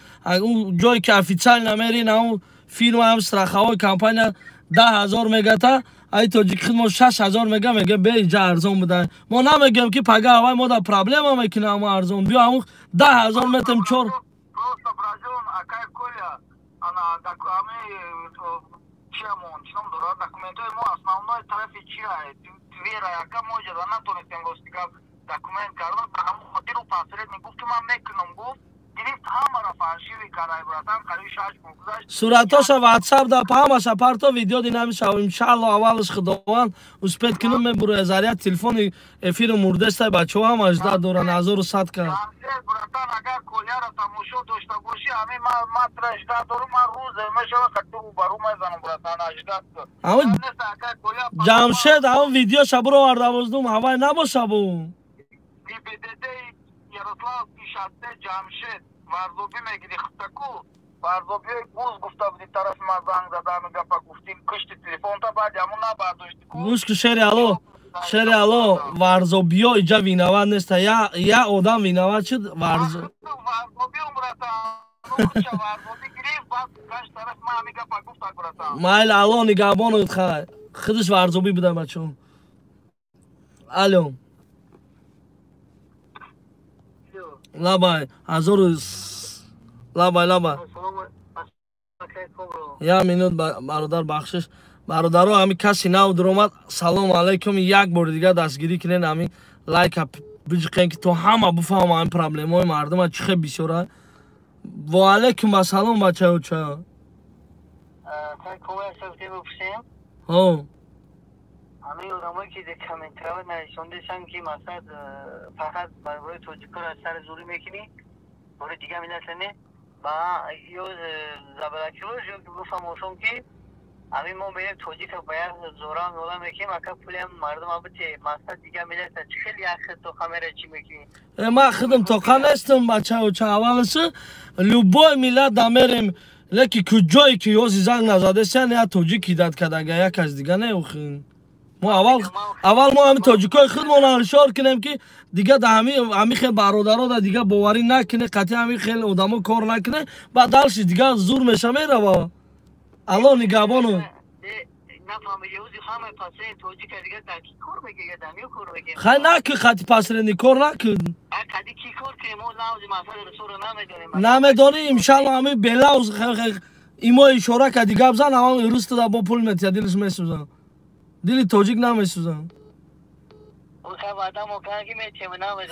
Ҷое ки официально мери на он фирма ҳам страховой компания 10 000 мегата, ай тоҷики худмон 6000 мега, мега бе иҷа арзон буда. Мо намегӯем ки пага авай мо да проблема мекунем, ҳамо арзон биё, ҳамун 10 000 метем чор. Просто, бражон, акай Коля, ана ами чиамон чином дорад, документҳои мо основной тарафи чия Твера, яка мо иҷоза натонистем, рости гап, документ кардан. Ба ҳамон хотир ӯ посредник гуфт ки ман мекунам, гуфт, гирифт ҳамаро фальшивый карай, братан, қариби 6 моҳ гузашт. Суратоша ватсап да ҳамаша парто, видео динамиша. Иншаалло, аввалаш худованд успеть кунум, мебуроя заряд телефони эфиру мурдестай, бачаҳо ҳама жда доранд, 1100 ка. Братан, агар Коляро тамошо дошта бошӣ, ҳамин ман тра жда дорум, ман рӯзе мешава кату рӯбарӯ мезанам, братан, жда. Ҷамшед, ҳамон видеоша буроварда боздум, ҳавай набоша бу. ГИБДД Ярославский шоссе, Ҷамшед, варзобӣ мегири худтаку, варзобиҳои гуз гуфта буди, тарафи ман занг зада, ҳамин гапа гуфтӣ, кушти телефонта, баъди ҳамон набардошти. Гӯш ку, шери Алло, шери Алло, варзобиё иҷа виноват неста, я одам виноват шуд варзо. Варзобиём, братан, варзобӣ гирифт, баъд каш тарафи ман ҳамин гапа гуфта, братан. Майли, Алло нигаҳбонат, хай худаш варзобӣ буда, бачо. Алло, лабай, ҳазору лабай, лабай, як минут, бародар, бахшиш, бародаро, ҳами каси нав дуромад, салому алайкум, як бори дигар дастгирӣ кунед, ҳами лайка биҷиқен ки то ҳама буфаҳма ҳами проблемаҳои мардума чӣ хел бисёра. Ва алайкум ассалом, бачаюча. Ҳо. Ҳамин одамое ки дар комментария нависондесанд ки мақсад фақат барои тоҷикоро аз сари зӯрӣ мекунӣ, барои дигар миллата не, ба ё заблокировать, ё ки бифаҳмошон ки ҳамин мо мерем тоҷика ба як зора нола мекунем, ака пулиам мардума бите, мақсад дигар миллата чӣ хел як хел тоқа мера чӣ мекунӣ? Ман худам тоқа нестам, бачаюча, авваласи любой миллат да мерем, леки куҷое ки ёзи занг назадесян, я тоҷик кидать кардага, як кас дига не охин. Мо аввал мо ҳами тоҷикои худмон ҳушёр кунем, ки дига да ҳами хел бародаро да дига боварӣ накуне, қатъи ҳами хел одамо кор накуне, баъд далши дига зур меша мерава. Алло нигаҳбону. Хай наку, қати посредник кор наку. Намедонӣ, иншалло ҳами белавз имо ишора кади гап зан, ҳамон рус туда бо пул метия, дилш месӯза. Дили тоҷик намесӯза.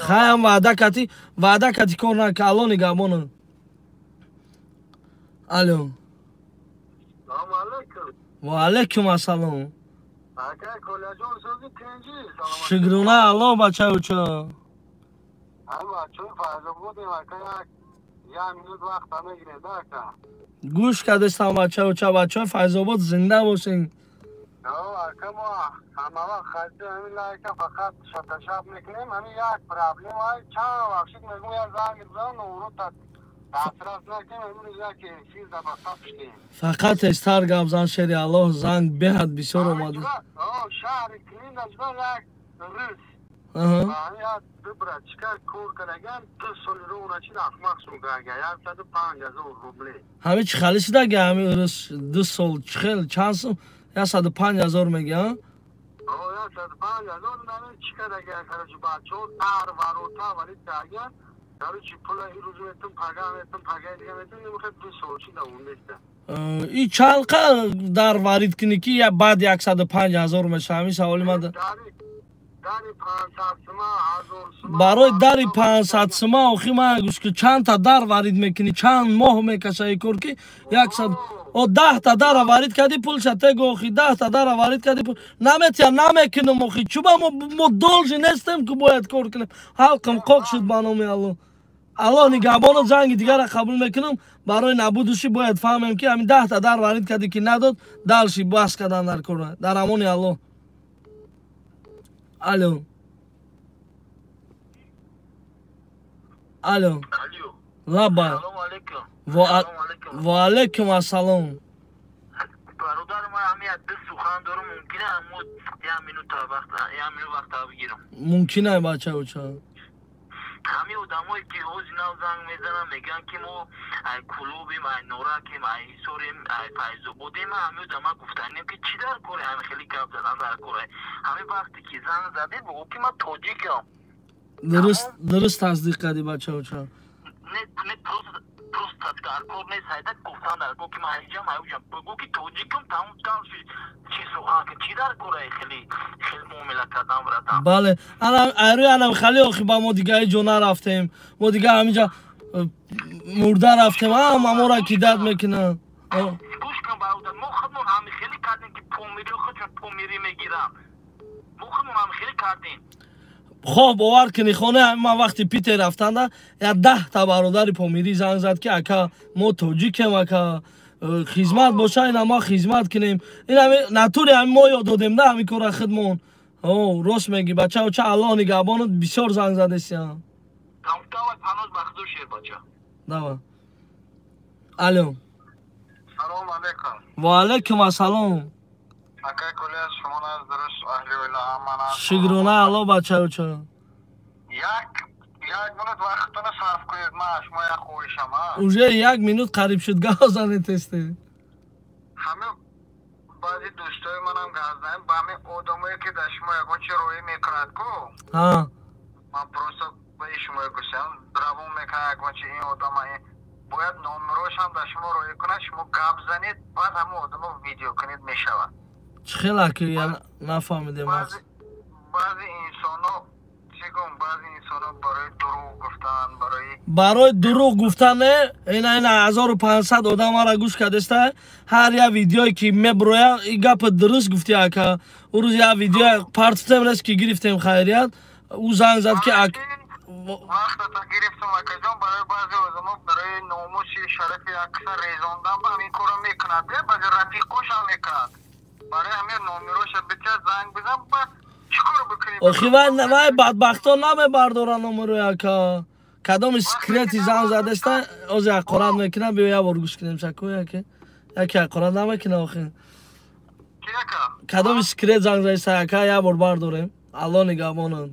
Хай ҳам ваъда кати кор нака. Алло нигаҳбону. Алло. Ва алайкум ассалом. Шукрона Алло бачаюча. Гӯш кардестам бачаюча, бачаҳои Файзобод зинда бошен. Фақат тезтар гап зан, шери Аллоҳ, занг беҳад бисёр омада. Ҳами чӣ хали шидаги ҳами рус 2 сол чихел чанд сум 105 000 мега? И чанд дар варид кунӣ ки баъд 105 000 меша? Ҳамин саволи ман. Барои дари 500 сума охи ман гӯш ки чандта дар варид мекунӣ, чанд моҳ мекаша и кор ки яксад о 10-та дара варид кардӣ, пулша тег, охи 10-та дара варид кардӣ, пул наметия, намекунам охи. Чуба мо должи нестем ки бояд кор кунем. Ҳалқам қоқ шуд ба номи Аллоҳ. Аллоҳ нигаҳбоно, занги дигара қабул мекунам. Барои набудушӣ бояд фаҳмем ки ҳамин 10-та дар варид кардӣ ки надод, далши бас кардан дар кора. Дар амони Аллоҳ. Алло. Алло. Лаба. Ва алайкум ассалом. Бародар, ман ҳами як ду сухан дорам, мумкин ҳаму як минута вақт, як минут вақт бигирам? Мумкин ай, бачауча. Ҳами одамое ки ҳози нав занг мезананд, мегӯянд ки мо ай Кулобем, ай Норакем, ай Ҳисорем, ай Файзободем. Ҳами одама гуфтанем ки чӣ дар коре ҳами хеле гап задан дар коре? Ҳами вақте ки занг задед, бигӯ ки ман тоҷикам. Дуруст тасдиқ кардӣ, бачауча. Не, просто дар кор нест, ҳайда гуфтан дар кор ки ман ҳайҷам, ҳайҷам. Бигӯ ки тоҷикам, тамом, дальше чӣ сухан ки чӣ дар кора хеле хеле муомила кардан, братан? Бале, ана айрӯи анам хали охи ба мо дига ҳеҷ ҷо нарафтем. Мо дига ҳаминҷа мурда рафтем, ҳама моро кидат мекунанд. Гӯш кун, бародар, мо худмон ҳами хеле кардем ки помири худшон помирӣ мегиранд. Мо худмон ҳами хеле кардем. Хоҳ бовар кунӣ, хоне ман вақти Питер рафтанда як 10-та бародари помирӣ занг зад ки ака, мо тоҷикем, ака, хизмат боша, ина мо хизмат кунем. Ин ҳами натури ҳами мо ёд додем да ҳами кора худмон. О, рост мегӣ, бачауча, Аллоҳ нигаҳбонат, бисёр занг задесиям. Давай. Алло. Салом алейкум. Ва алейкум ассалом. Акай Кулия, шумо наз дуруст, аҳли оила ҳама наз? Шукрона Алло, бачауча. Як минут вақтона сарф кунед, ман аз шумо як хоҳишам. Уже як минут қариб шуд, гап зане тесте. Ҳами баъзи дӯстои манам гап занем, ба ҳамин одамое ки дар шумо ягон чи роҳӣ мекунад ку, ман просто ба шумо гӯшам равон мекунад ягон чи, ин одама бояд номерошам дар шумо роҳӣ кунад, шумо гап занед, баъд ҳамин одамо видео кунед, мешавад. Чӣ хела ки нафаҳмидем? Баъзе инсоно чӣ гум, баъзе инсоно барои дурӯғ гуфтан, барои Барои дурӯғ гуфтан не, ина 1500 одам ара гӯш кардеста, ҳар як видеое ки меброя, и гапа дуруст гуфти, ака. Ӯ рӯз як видео партуфтем, рест ки гирифтем, хайрият, ӯ занг зад ки Вақтата гирифтам, акаҷон. Барои баъзе одамо, барои номуси шарафи аксар резондан ба ҳамин корро мекунад, баъзе рафиқошам мекунад. Барои ҳамин номероша битя, занг бизан, ба чӣ кор бикунем? Охи вай бадбахто намебардоранд номерои, ака. Кадоми секрети занг задеста, ози ҳақорат мекунад, биё як бор гӯш кунем шаку, яке яке ҳақорат намекунад охи. Ки, ака? Кадоми секрет занг заиста ака, як бор бардорем. Алло нигаҳбонанд.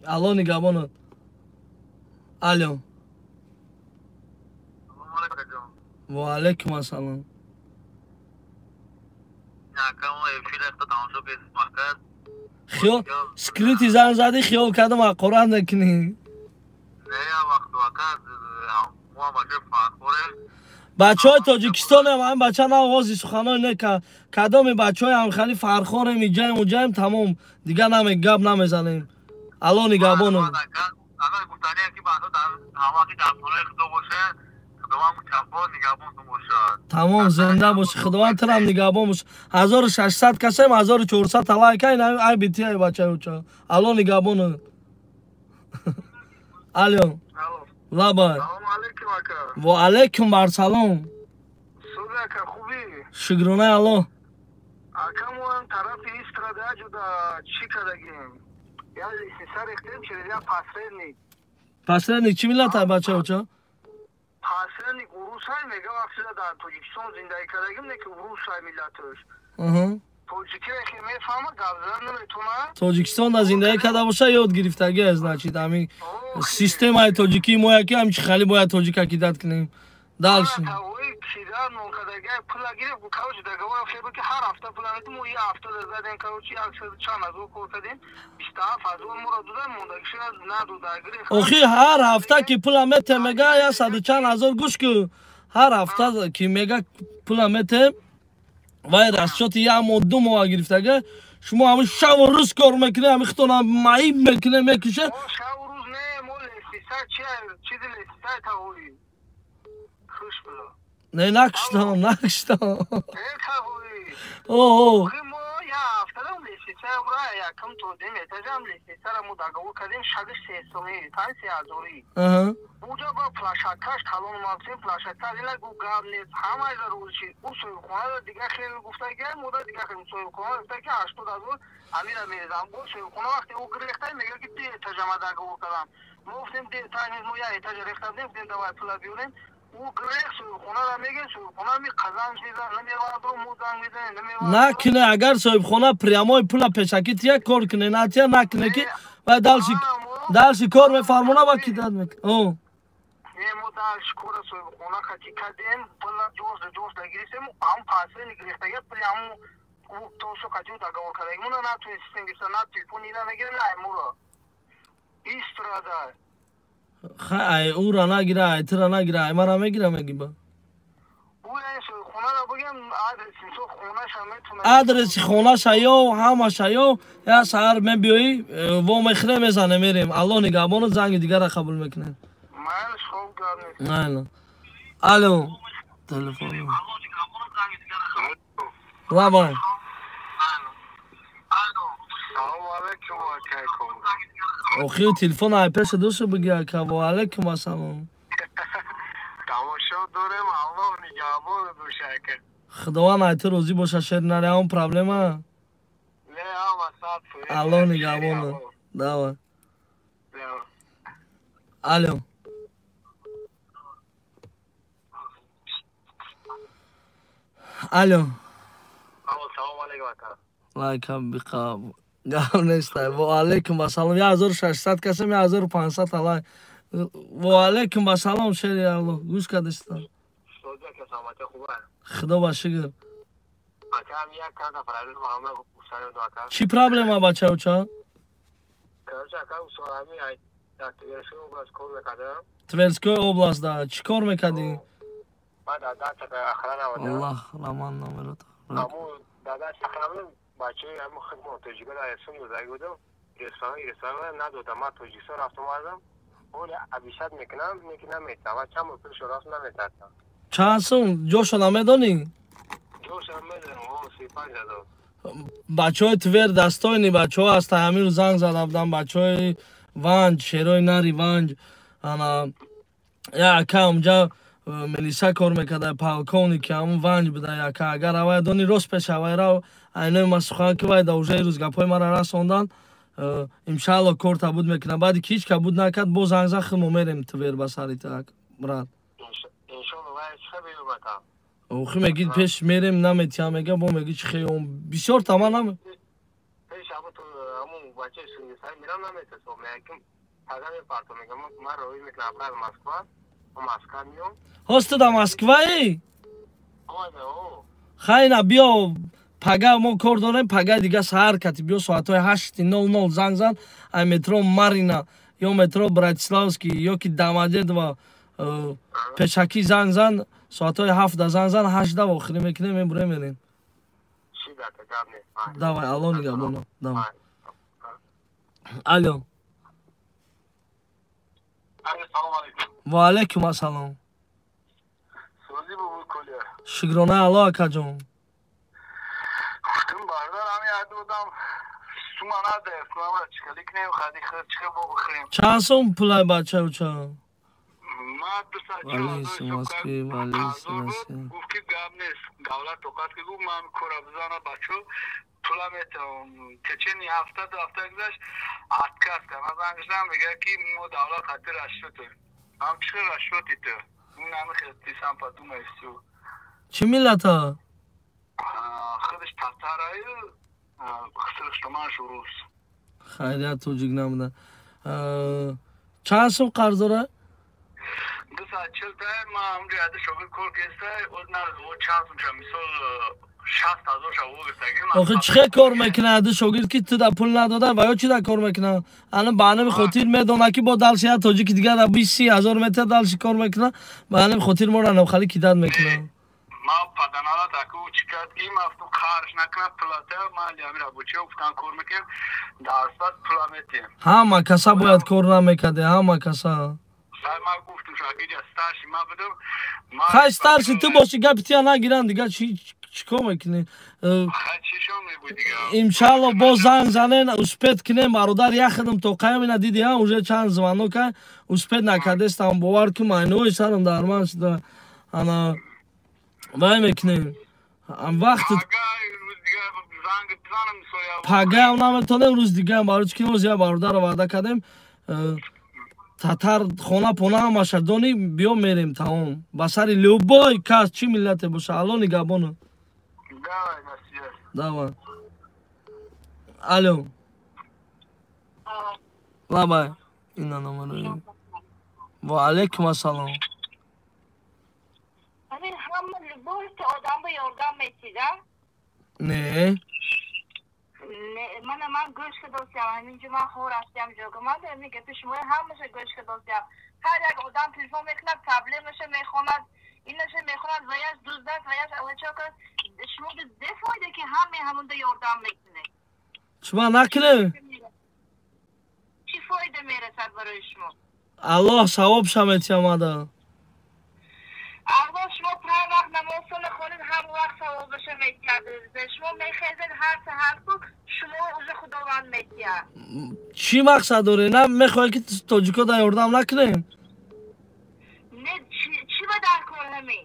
Алло нигаҳбонанд. Алло. Ва алайкум ассалом. Хиёл скрити занг задӣ, хиёл кардам ҳақорат мекунӣ. Бачаҳои Тоҷикистонем, ҳамин бача на оғози суханои не, кадоми бачаҳои ҳамхали фархорем, иҷаем, уҷаем, тамом, дигар наме гап намезанем. Алло нигаҳбонам. Тамом, зинда бошӣ, Худованд турам нигаҳбон бош. 1600 касем, 1400 лайк, ай бити ай бачаи уча. Алло нигаҳбонам. Алло. Лабай. Ва алайкум ассалом. Ака, хубӣ? Шукронаи Аллоҳ. Ака, мо ҳам тарафи Истрада ҷуда чӣ кардагим? Я лестница рехтем через я посредник. Посредник чӣ миллат ай бача уча? Посредник урусай мега, вақте дар Тоҷикистон зиндагӣ кардагим, не ки урусай миллаташ. Тоҷикиро хе мефаҳма, гап задан наметавона. Тоҷикистон дар зиндагӣ карда боша, ёд гирифтагӣ аст, значит, ҳамин системаи тоҷикии мо яки ҳамин чи хали бояд тоҷика кидат кунем. Дальше. Охи ҳар ҳафта ки пула мете мега яксаду чанд ҳазор, гӯш ку, ҳар ҳафта ки мега пула мете, вай расчёти як моҳ ду моҳа гирифтага, шумо ҳамин шаву рӯз кор мекунед, ҳамин худтона маиб мекунед, мекушед. Не, накуштам, накуштам. О, Накуне, агар соҳибхона прямой пула пешакӣ тия кор куне, натия накуне ки вай дальше дальше кор мефармона ва кидат мекунад. Мо дальше кора соҳибхона хати кардем, пула ҷош ҷош гирифтем, ҳам посредник гирифтага прямо тосо хати договор кардагим. Муна натунистем гирифта, на телефон ира нагирем, на муро. Истрада. Хай, ай ура нагира, ай тира нагира, ай мара мегира мегиба. Адреси хонаша ё ҳамаша ё я саҳар мебиёӣ, во мехӯре, мезане, мерем. Алло нигаҳбону, занги дигара қабул мекунем. Майла. Алло. Телефон. Лабай. Охи телефон ай пеша душу биги ака, ва алайкум ассалом. Тамошо дорем, Аллоҳ нигаҳбон боша ака. Худованд ай ту розӣ боша, шер наре, ҳам проблема? Не, ҳама сад фоиз. Аллоҳ нигаҳбон. Давай. Алло. Алло. Салом алейкум ака. Лайкам биқаб. Гап нестай. Ва алейкум ассалом. 1600 касем, 1500 алай. Ва алейкум ассалом, шери Аллоҳ. Гӯш кардистам. Худо ба шукр. Чӣ проблема бача уча? Тверской область да. Чӣ кор мекардӣ? Аллоҳ раман номерот. Бачаи ҳамин хидмат тоҷикон дар додагӣ будам, ресторан надодам, ман Тоҷикистон рафтам омадам, ҳоле абишат мекунам, неки наметавам, ва чанд бор пулшо рафт наметартам. Чанд сум? Ҷошо намедонӣ? Ҷошо медонам, 35 ҳазор. Бачаҳои Твер дастойни бачаҳо ҳастанд, ҳамин рӯз занг зада будам, бачаҳои Ванҷ, шерои нари Ванҷ, ана як ака онҷа милиса кор мекарда, полковник ҳамун Ванҷ буда яка, агар авай дони рост пеш авай рав, айнои ма сухан ки вай да уже рӯз гапҳои мара расондан, иншаалло кор табуд мекунам. Баъди ки ҳеч кабуд накард, боз занг зад, худмо мерем Твер ба сари так, брат. Охи меги пеш мерем наметиям мега бо меги чи хеём бисёр тама наме. Пеш абу ту аму бача сай мирам наметасо мегам пага мепартом мегам ман рои мекунам аз Москва, Москва миём. Ҳоз ту дар Москваи? Хайна биё пага мо кор дорем, пага дига саҳар кати биё соатҳои 8:00 занг зан, ай метро Марина ё метро Братиславский ё ки Домодедово пешакӣ занг зан, соатҳои 7 занг зан, 8 охирӣ мекунем, мебурем мерем. Давай, алло нигаҳбоно. Давай. Алло. Ва алайкум ассалом. Шукрона Алло акаҷон. Чанд сум пулай бача уча? Чӣ миллата? Хайрият тоҷик набуда. Чанд сум қарз дора? Охи чӣ хел кор мекунад ади шогирд ки ту да пул надода ва ё чӣ да кор мекунад? Ана ба ҳамин хотир медонад ки бо далши як тоҷики дигар да 20 ҳазор метр далши кор мекунад, ба ҳамин хотир моро навхалӣ кидат мекунад. Ман паданалат аку чӣ кард ки ман гуфтам қарш накунад пулата, ман ҳамин рабочиҳо гуфтам кор мекунем, дарсад пула метиҳем. Ҳама каса бояд кор намекарде, ҳама каса. Хай старши ту боши гапи тия нагиранд дига чӣ кор мекунӣ? Иншалло боз занг занен, успет кунем бародар яхидам то қаям ина диди ҳа уже чанд звонок ка успет накардестам бовар кун майнои сарам дар ман шуда. Ана вай мекунем. Вақт пагаам наметонем рӯз дигаам барои чӣ ки рӯз я бародарро ваъда кардем. Татар хона пона ҳамаша дони биё мерем тамом. Ба сари любой кас чӣ миллате боша. Алло нигаҳбоно. Давай. Алло. Лабай. Ина номер. Ва алайкум ассалом. Ҳамин ҳама любой одам ба ёрдам метида? Не. Мана ман гӯш кардостям, ҳаминҷо ман хор ҳастям ҷогаман, ҳамин гапи шумои ҳамаша гӯш кардостям. Ҳар як одам телефон мекунад, проблемаша мехонад, инаша мехонад, ваяш дузд аст, ваяш алачок аст. Шумо де фоида ки ҳаме ҳамонда ёрдам мекунед? Шумо накунед? Чӣ фоида мерасад барои шумо? Аллоҳ савобша метиҳамада. Аллоҳ шумо панҷ вақт намозтонро хонед, ҳам вақт савобаша метиҳад. Шумо мехезед ҳар саҳар ку шумо уже Худованд метиҳад. Чӣ мақсад доред? На мехоҳед ки тоҷико дар ёрдам накунем? Не, чӣ ба дар кор ҳамин?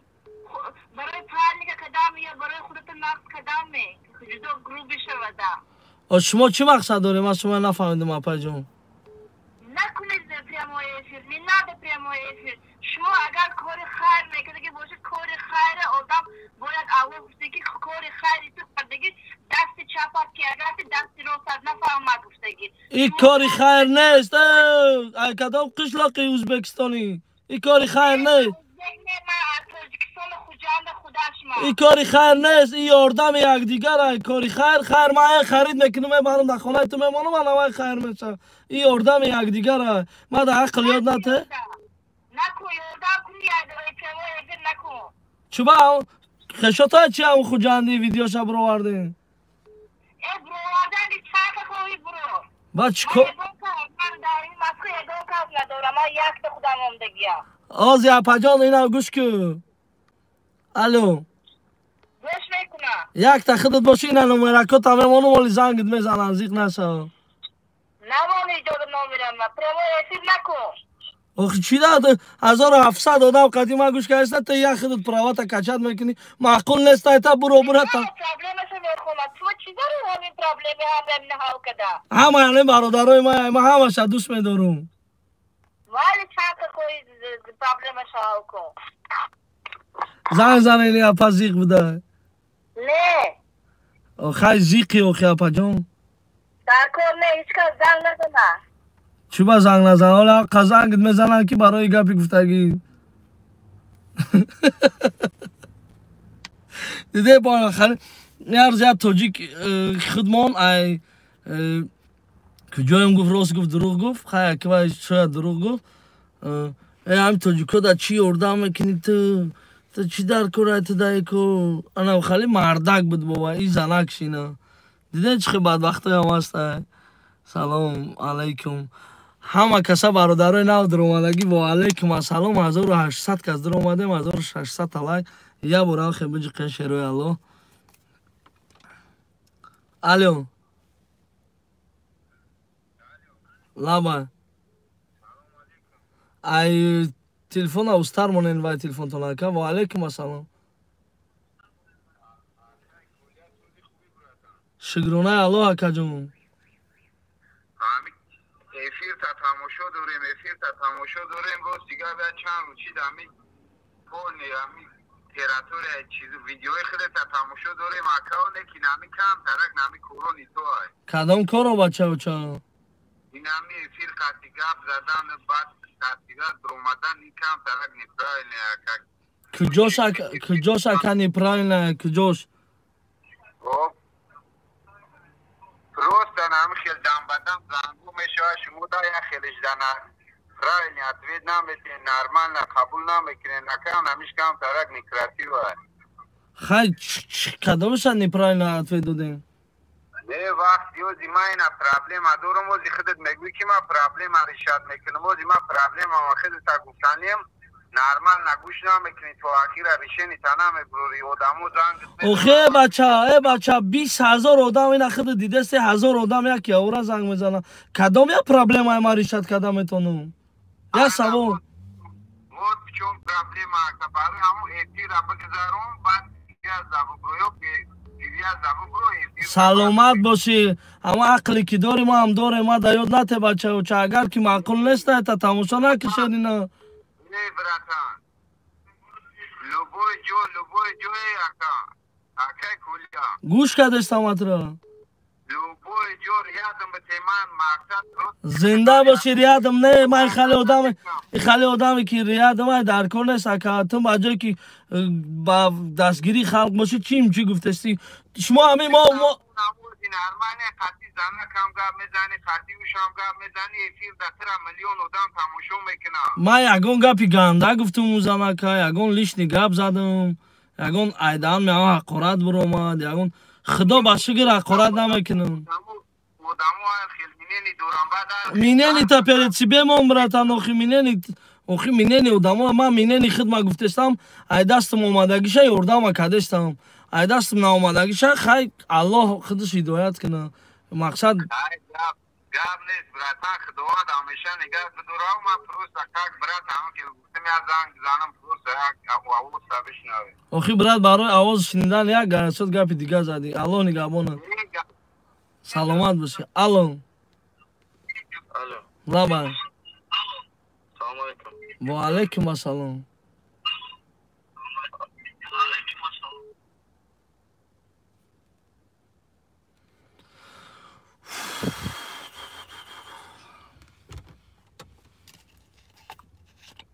Барои правильника кадам ё барои худатон нақд кадам ме? Ҷудо груби шавада. Шумо чӣ мақсад доред? Ман шумо нафаҳмидам апаҷон. Накунед прямой эфир, не надо прямой эфир. Шумо агар кори хайр мекардаги бошед, кори хайра одам бояд Аллоҳ гуфтаги кори хайри ту кардаги дасти чапат ки агар ти дасти ростат нафаҳмад гуфтаги. И кори хайр нест. Ай кадом қишлоқи Ӯзбекистонӣ? И кори хайр нест. И кори хайр нест, и ёрдами якдигар ай кори хайр. Хайр ман ай харид мекунам, мебарам дар хонаи ту мемонам, ман авай хайр мешавам. И ёрдами якдигар ай. Ман дар ақл ёд нате? Накун, ёрдам куни, прямой эфир накун. Чуба хешота чи ам Хуҷандӣ видеоша бировардем? Э бировардан ди чака хоҳӣ буро. Ба чӣ кор? Ман дар ин Москва ягон кас надорам, ман якта худам омдагиям. Ози апаҷон ина гӯш кун. Алло. Гӯш мекунам. Якта худат бошӣ ина номеракота мемонам, оли зангит мезанам, зиқ нашав. Намон иҷоза номерам, прямой эфир накун. Охи чӣ да 1700 одам қадима гӯш кардиста, ту як худат правата качат мекунӣ, маъқул нест, айта буро бурата. Проблемаша мехонад. Шумо чӣ доред ҳамин проблеми ҳамин ҳал када? Ҳама яъне бародарои ман, ман ҳамаша дӯст медорам. Вале чанд хоҳӣ проблемаша ҳал кун. Занг занени апа зиқ буда. Не. Хай зиқи охи апаҷон. Дар кор не, ҳеҷ кас занг назана. Чӣ ба занг назан? Ҳола қазангит мезананд ки барои гапи гуфтагӣ. Диде бо хали як рӯз як тоҷик худмон ай куҷоем гуфт, рост гуфт, дурӯғ гуфт, хай акивай шояд дурӯғ гуфт. Э ҳами тоҷико да чӣ ёрдам мекунӣ ту? Ту чӣ дар кор ту дай ко? Ана хали мардак буд бова, и занак шина. Диде чӣ хел бадбахтоям ҳаста. Салом алайкум. Ҳама каса бародарои нав дуромадагӣ ва алайкум ассалом. 1800 кас дуромадем, 1600 лайк. Я бора хе биҷиқен шерои Аллоҳ. Алло. Лаба. Ай телефона устар монен вай телефонтон ака. Ва алайкум ассалом. Шукронаи Аллоҳ акаҷон. Эфир та тамошо дорем, эфир та тамошо дорем. Рост дигар як чанд рӯз чид ами полни ами территория чиз видеои худата тамошо дорем акао, лекин ами кам тарак нами корони то ай. Кадом коро бачаоча? Ин ами эфир қати гап задан, баъд тасвира дуромадан, ин кам тарак неправильно ака. Куҷош куҷош ака неправильно, куҷош? Просто нами хел дам ба дам зангу мешавад, шумо да як хелеш дана правильно ответ наметиҳед, нормально қабул намекунед, ака намиш кам тарак некрасиво. Хай кадомеша неправильно ответ додем? Не, вақт ёзи ман ина проблема дорам, ози худат мегӯӣ ки ман проблема решат мекунам, ози ман проблемама худата гуфтанем, нормально гӯш намекунӣ, то ахира решенита намебурӣ, одамо занг. Охе бача, э бача, 20 000 одам ина худ диде, 3000 одам як явра занг мезанад. Кадом як проблемаи ман решат карда метавонам? Як савол. Вот в чём проблема, ака, барои ҳамун эфира бигзарон, баъд Саломат бошӣ. Ҳама ақле ки дорӣ мо ҳам дорем, ма да ёд нате бачаоча. Агар ки маъқул нест, та тамошо накишед ина. Не, братан. Любой ҷо, любой ҷое ака. Акай Кулия. Гӯш кардестам атро. Любой ҷо рядом бите ман мақсад. Зинда бошӣ, рядом не, ман хеле одам, хеле одаме ки рядом ай дар кор нест ака. Ту ба ҷое ки ба дастгирии халқ бошӣ, чим чӣ гуфтести? Шумо ҳамин мо нормально қати занакам гап мезани, қати ушам гап мезани, эфир да тира миллион одам тамошо мекунад. Ман ягон гапи ганда гуфтум у занака, ягон лишний гап задам, ягон айдаан меам ҳақорат биромад, ягон худо ба шукр ҳақорат намекунам. Мнение-та перед себе мон, братан, охи мнение, охи мнение одамо, ман мнение хидма гуфтестам, ай дастам омадагиша ёрдама кардестам. Ай дастам наомадагиша, хай Аллоҳ худаш ҳидоят кунад. Мақсад гап нест, братан, худованд ҳамеша нигаҳ бидорад. Ман просто как брат ҳамон ки гуфтам, як занг занам, просто як овоза бишнавед. Охи брат, барои овоз шунидан як гарасот гапи дигар задӣ. Аллоҳ нигаҳбонад. Саломат бошӣ. Алло. Алло. Лаба. Салом алейкум. Ва алейкум ассалом.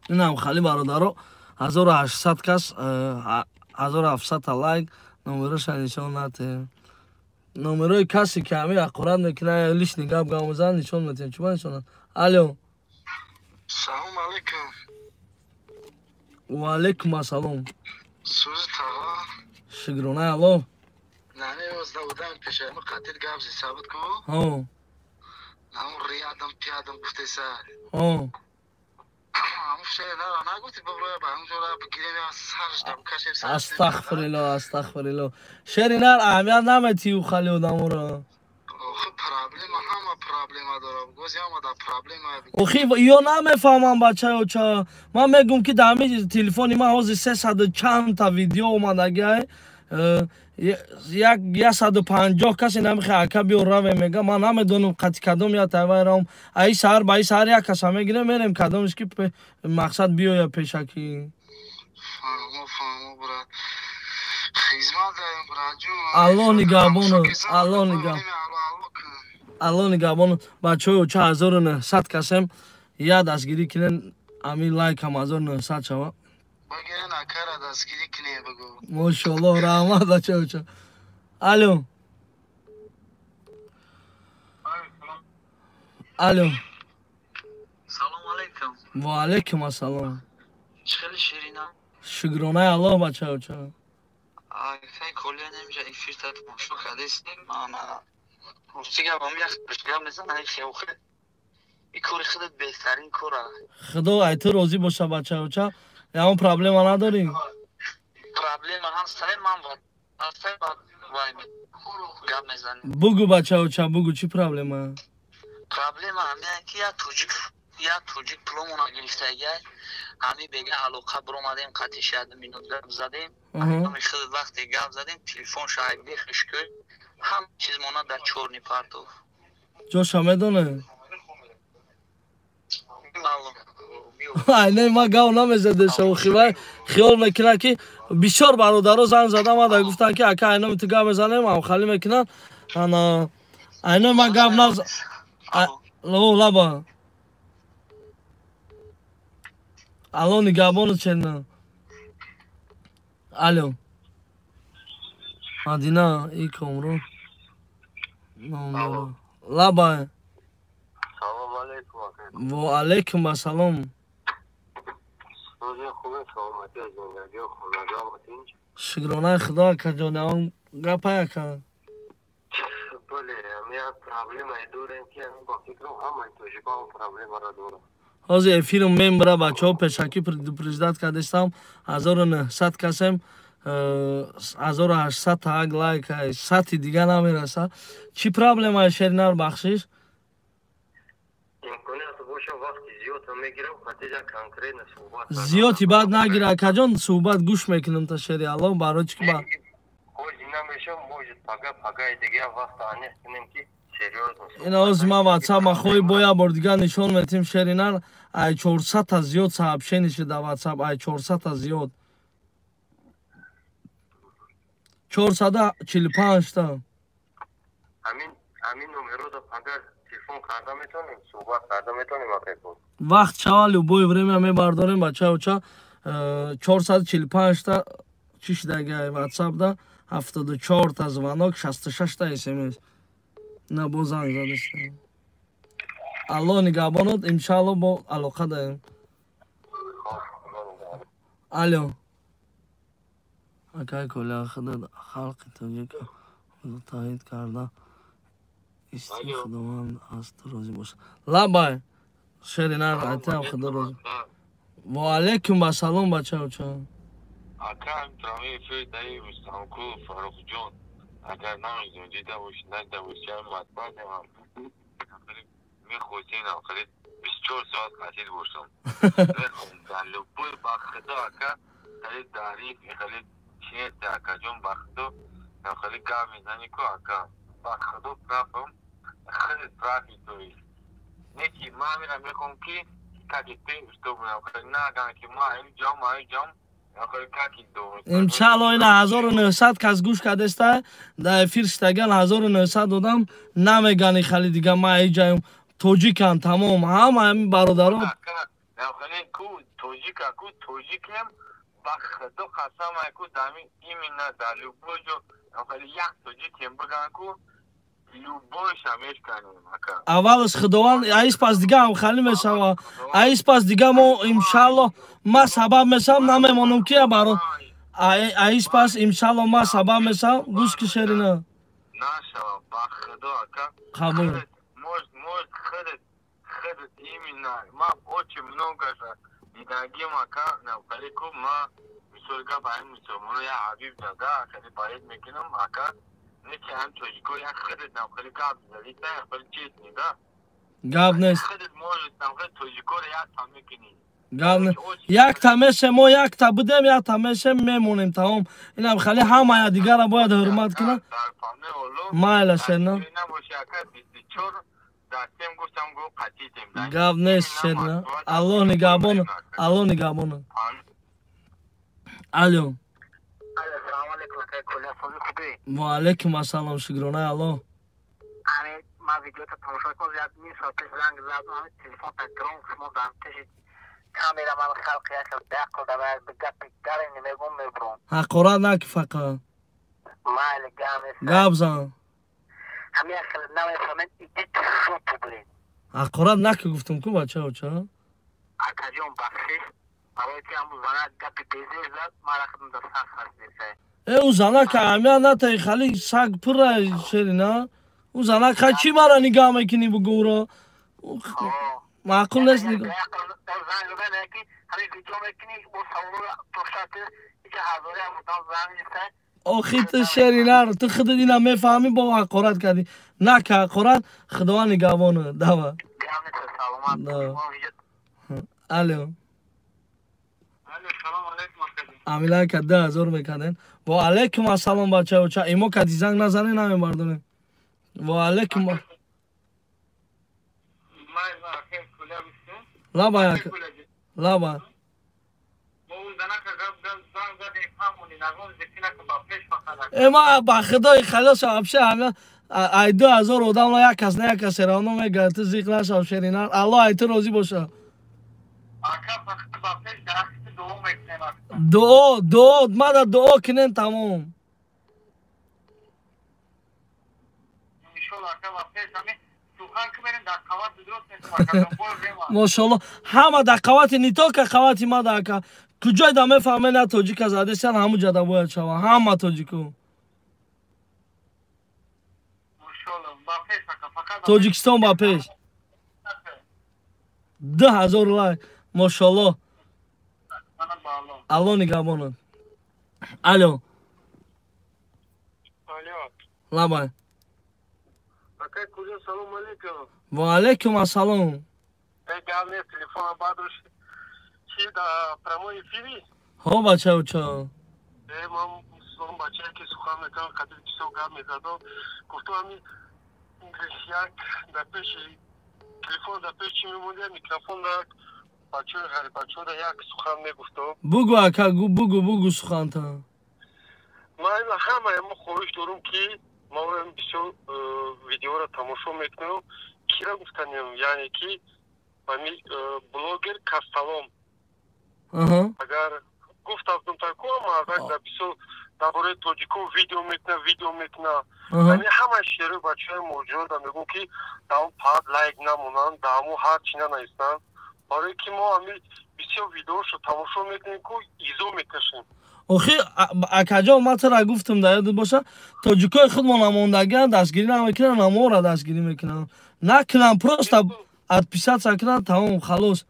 Инам хали бародаро, 1800 кас, 1700 лайк, номероша нишон натем. Номерои касе ки ҳамин ҳақорат мекунад, лишний гап гап мезанад, нишон метем. Чӣ ба нишон? Алло. Салом алейкум. Ва алейкум ассалом. Сӯзи тағо. Шукронаи Аллоҳ. Нани озда одам пешаи қатил гап зи сабит ку? Ҳо. Намун риядам пиядам гуфтеса. Ҳо. Ҳамун шеър нара нагуфти биброя ба ҳамун ҷора бигирем я сарш дам кашем сарш. Астағфириллоҳ, астағфириллоҳ. Шеъри нар аҳамият наметиҳӣ хали одаморо. Охи проблема ҳама проблема дорад. Гози ҳама да проблема. Охи ё намефаҳмам бачаоча. Ман мегӯм ки дар ҳамин телефони ман ҳозир сесаду чандта видео омадагиай. Як 150 касе намехоҳад ака биё равем мега. Ман намедонам қати кадом я тавай равам. Аи саҳар ба и саҳар як каса мегирем, мерем кадомеш ки мақсад биёя пешакӣ. Фаҳмо, Фаҳмо, брат. Хизмат даем, брат ҷон. Аллоҳ нигаҳбону, Аллоҳ нигаҳ. Аллоҳ нигаҳбону. Бачаҳои оча, 1900 касем, я дастгирӣ кунен, ами лайкам 1900 шава. Багирен, акара дастгирӣ кунем, бугу. Мошоаллоҳ, раҳмат, бачаҳои оча. Алло. Алло. Салом алейкум. Ва алейкум ассалом. Чӣ хеле, Ширина? Шукронаи Аллоҳ, бачаҳои оча. Акай Колия, немиша эфирта тамошо кардестем. Ана рости гап, ам як гап мезанам, хеохе. И кори худат беҳтарин кора. Худо ай ту розӣ боша, бачаҳои оча. Ягон проблема надорӣ? Проблема ҳастай, ман ҳастай, вай гап мезанем. Бугу, бачаҳои оча, бугу, чӣ проблема? Проблема ҳамин ки як тоҷик пуломона гирифтагай. Ҳами бега алоқа биромадем, қатъи шад минут гап задем. Ҳами худ вақте гап задем, телефон шаҳибе хушкӯ, ҳама чиз мона дар чорни партов. Ҷоша медоне? Айне ма гав намезадеша, охи хиёл мекунад, ки бисёр бародаро занг зада мада гуфтанд, ки ака, айноми ту гап мезанем, амхалӣ мекунанд. Ана айнои ма гап наз лаба. Алло, нигаҳбону, чена. Алло, Мадина и Комрон. Лаба. Салом алейкум. Ва алейкум ассалом. Шукронаи Худо, акаҷон, он гапа, ака. Бале, як проблемае дорем, ки ба фикрам ҳамаи тоҷикон проблемаро доранд. Ҳозир эфирм мембара, бачаҳо, пешакӣ предупреждать кардистам. 1900 касем, 1800 таак лайк, сати дига намераса. Чӣ проблемае, Шеринар, бахшиш? Имконият боша, вақти зиёд мегирам, хатиҷа конкретно суҳбат. Зиёди баъд нагир, акаҷон, суҳбат гӯш мекунам та, шери Аллоҳ, барои чӣ ки ба Ҳози намешав, может, пага, пагаи дига вақт аниқ кунем, ки серьёзно. Ина ҳозир ман ватсап махоҳи, бо як бор дига нишон метим, Шеринар. Ай 400-та зиёд сообщение шуда ватсап, ай 400-та зиёд, 445-та. Ҳамин номеро пага телефон карда метавонем, суҳбат карда метавонем, акайкун? Вақт шава, любое время мебардорем, бачаоча. 445-та чӣ шудагай ватсапда, 74-та звонок, 66-та смс. На бо занг задеста. Аллоҳ нигаҳбонот, иншаалло, бо алоқа даем. Алло, акай Коля, худо халқи тоҷика муттаҳид карда исти, Худованд аз ту розӣ бошад. Лабай, Шеринар, айтам, Худо розӣ. Ва алейкум ассалом, бачаоча. Ака, прямой эфир даи Рустамку Фаррухҷон, агар намедонӣ, дида бошӣ, надида бошӣ, матбаъ мехостем, хеле 24 соат қатил бошам. Мехоҳам дар любой, ба Худо, ака, хеле дариф, хеле чиест, акаҷон, ба Худо, хеле гап мезанӣ ку, ака, ба Худо, прав ам, хеле прав и тои. Не ки ман мера мехоҳам, ки как ты, чтобы наган, ки ма ҷам, ҷам. Иншаалло, ина 1900 кас гӯш кардеста, дар эфир штаган 1900 одам намегани, хали дига ма иҷаем, тоҷикан, тамом, ҳама ҳамин бародаро. Тоҷика ку, тоҷикем, ба Худо қасам, ку дами именно дар любой ҷо як тоҷикем биган ку, любой ша мешканем, ака. Аввалаш Худованд, аис пас дига ҳамхалӣ мешава, аис пас дига мо иншаалло, ма сабаб мешавам, намемонам ки баро, аис пас иншаалло ма сабаб мешавам. Гӯш ки, Шерина. Нашава, ба Худо, ака. Қабул. Может, худат именно ма очень много дидагим, ака, навхали ку ма мисол гап, ҳамин мусулмоно я ҳабиб дада, хеле баед мекунам, ака, не ки ҳам тоҷико як худат навхали гап задита, хеле честный да. Гап нест. Худат может навхали тоҷикоро як та мекунӣ. Гап не, якта мешем, мо якта будем, якта мешем, мемонем, тамом. Инам хали ҳамая дигара бояд ҳурмат кунад. Майла, Шерна. Гап нест, Шерна, Аллоҳ нигаҳбон, Аллоҳ нигаҳбон. Алло. Ассалому алайкум, акай Коля, сози хубе? Ва алайкум ассалом, шукрона Аллоҳ. Ами ма видеото тамошо кардам, як ним соат пеш занг задам, ами телефон та гром шумо дар пеши камера ман халқ як беақл да гапи гаре намегум мебурам. Ҳақорат наки фақат. Майли, гап нест. Гап зан. Ҳами як хел намефаҳмед, иди тушуту блин. Ҳақорат наки гуфтам ку бачао ча? Акаҷон, бахшиш, барои ки ҳамун занак гапи безеб зад, мара худам да сахт харида. Э, ӯ занак аҳамият натаи, хали саг пурра шерина. Ӯ занак хай чӣ мара нигаҳ мекунӣ бугӯро? Маъқул нест нигоҳ. Охи ту шеринар, ту худат ина мефаҳмӣ, бо ҳақорат кардӣ. Нака ҳақорат, Худованд нигаҳбону. Дава. Алло. Амилай ка 2000 мекарден. Ва алайкум ассалом бачао ча имо кади занг назанен намебардонем. Ва алайкум. Лаба лаба. Эма ба худои халос вообще ана ай 2000 одам як кас на як кас равно мегӯяд ту зиқ нашав шеринар. Аллоҳ ай ту розӣ боша. Дуо, дуо, мада дуо кунен тамом. Мошалло, ҳама дар қавати не только қавати мада ака. Куҷой да мефаҳме на тоҷика задесян ҳаму ҷада бояд шава. Ҳама тоҷику. Тоҷикистон ба пеш. 2000 лайк. Мошалло. Алло нигаҳбонат. Алло. Алло. Лабай. Акай Куля, салом алейкум. Ва алейкум ассалом. Эй, гап нест, телефона бадруш. Чи да прямой эфири? Ҳо бачао ча. Э, ман сон бачае ки сухан мекунам, қадри бисёр гап мезадам. Гуфтам ами як дар пеши телефон дар пеш чи мемонди, микрофон дар бачаҳои ғариббачаҳода як сухан мегуфтам. Бугу ака, бугу, бугу суханта. Ман ҳамаи мо хоҳиш дорум ки ман бисёр видеоро тамошо мекунам. Кира гуфтанем, яъне ки ами блогер Касталом. Агар гуфтам тако, мардак дар бисёр дар бораи тоҷико видео мекуна, видео мекуна. Яъне ҳамаи шерои бачаҳои муҳоҷирода мегӯм ки дар он паҳат лайк намонанд, дар ҳамон ҳар чӣ нанависанд. Барои ки мо ами бисёр видеошо тамошо мекунем ку изо мекашем. Охи акаҷон, ман тура гуфтам дар ёдат боша, тоҷикои худмон намондагиан дастгирӣ намекунанд, наморо дастгирӣ мекунанд. Накунанд, просто отписаться кунанд, тамом, халос.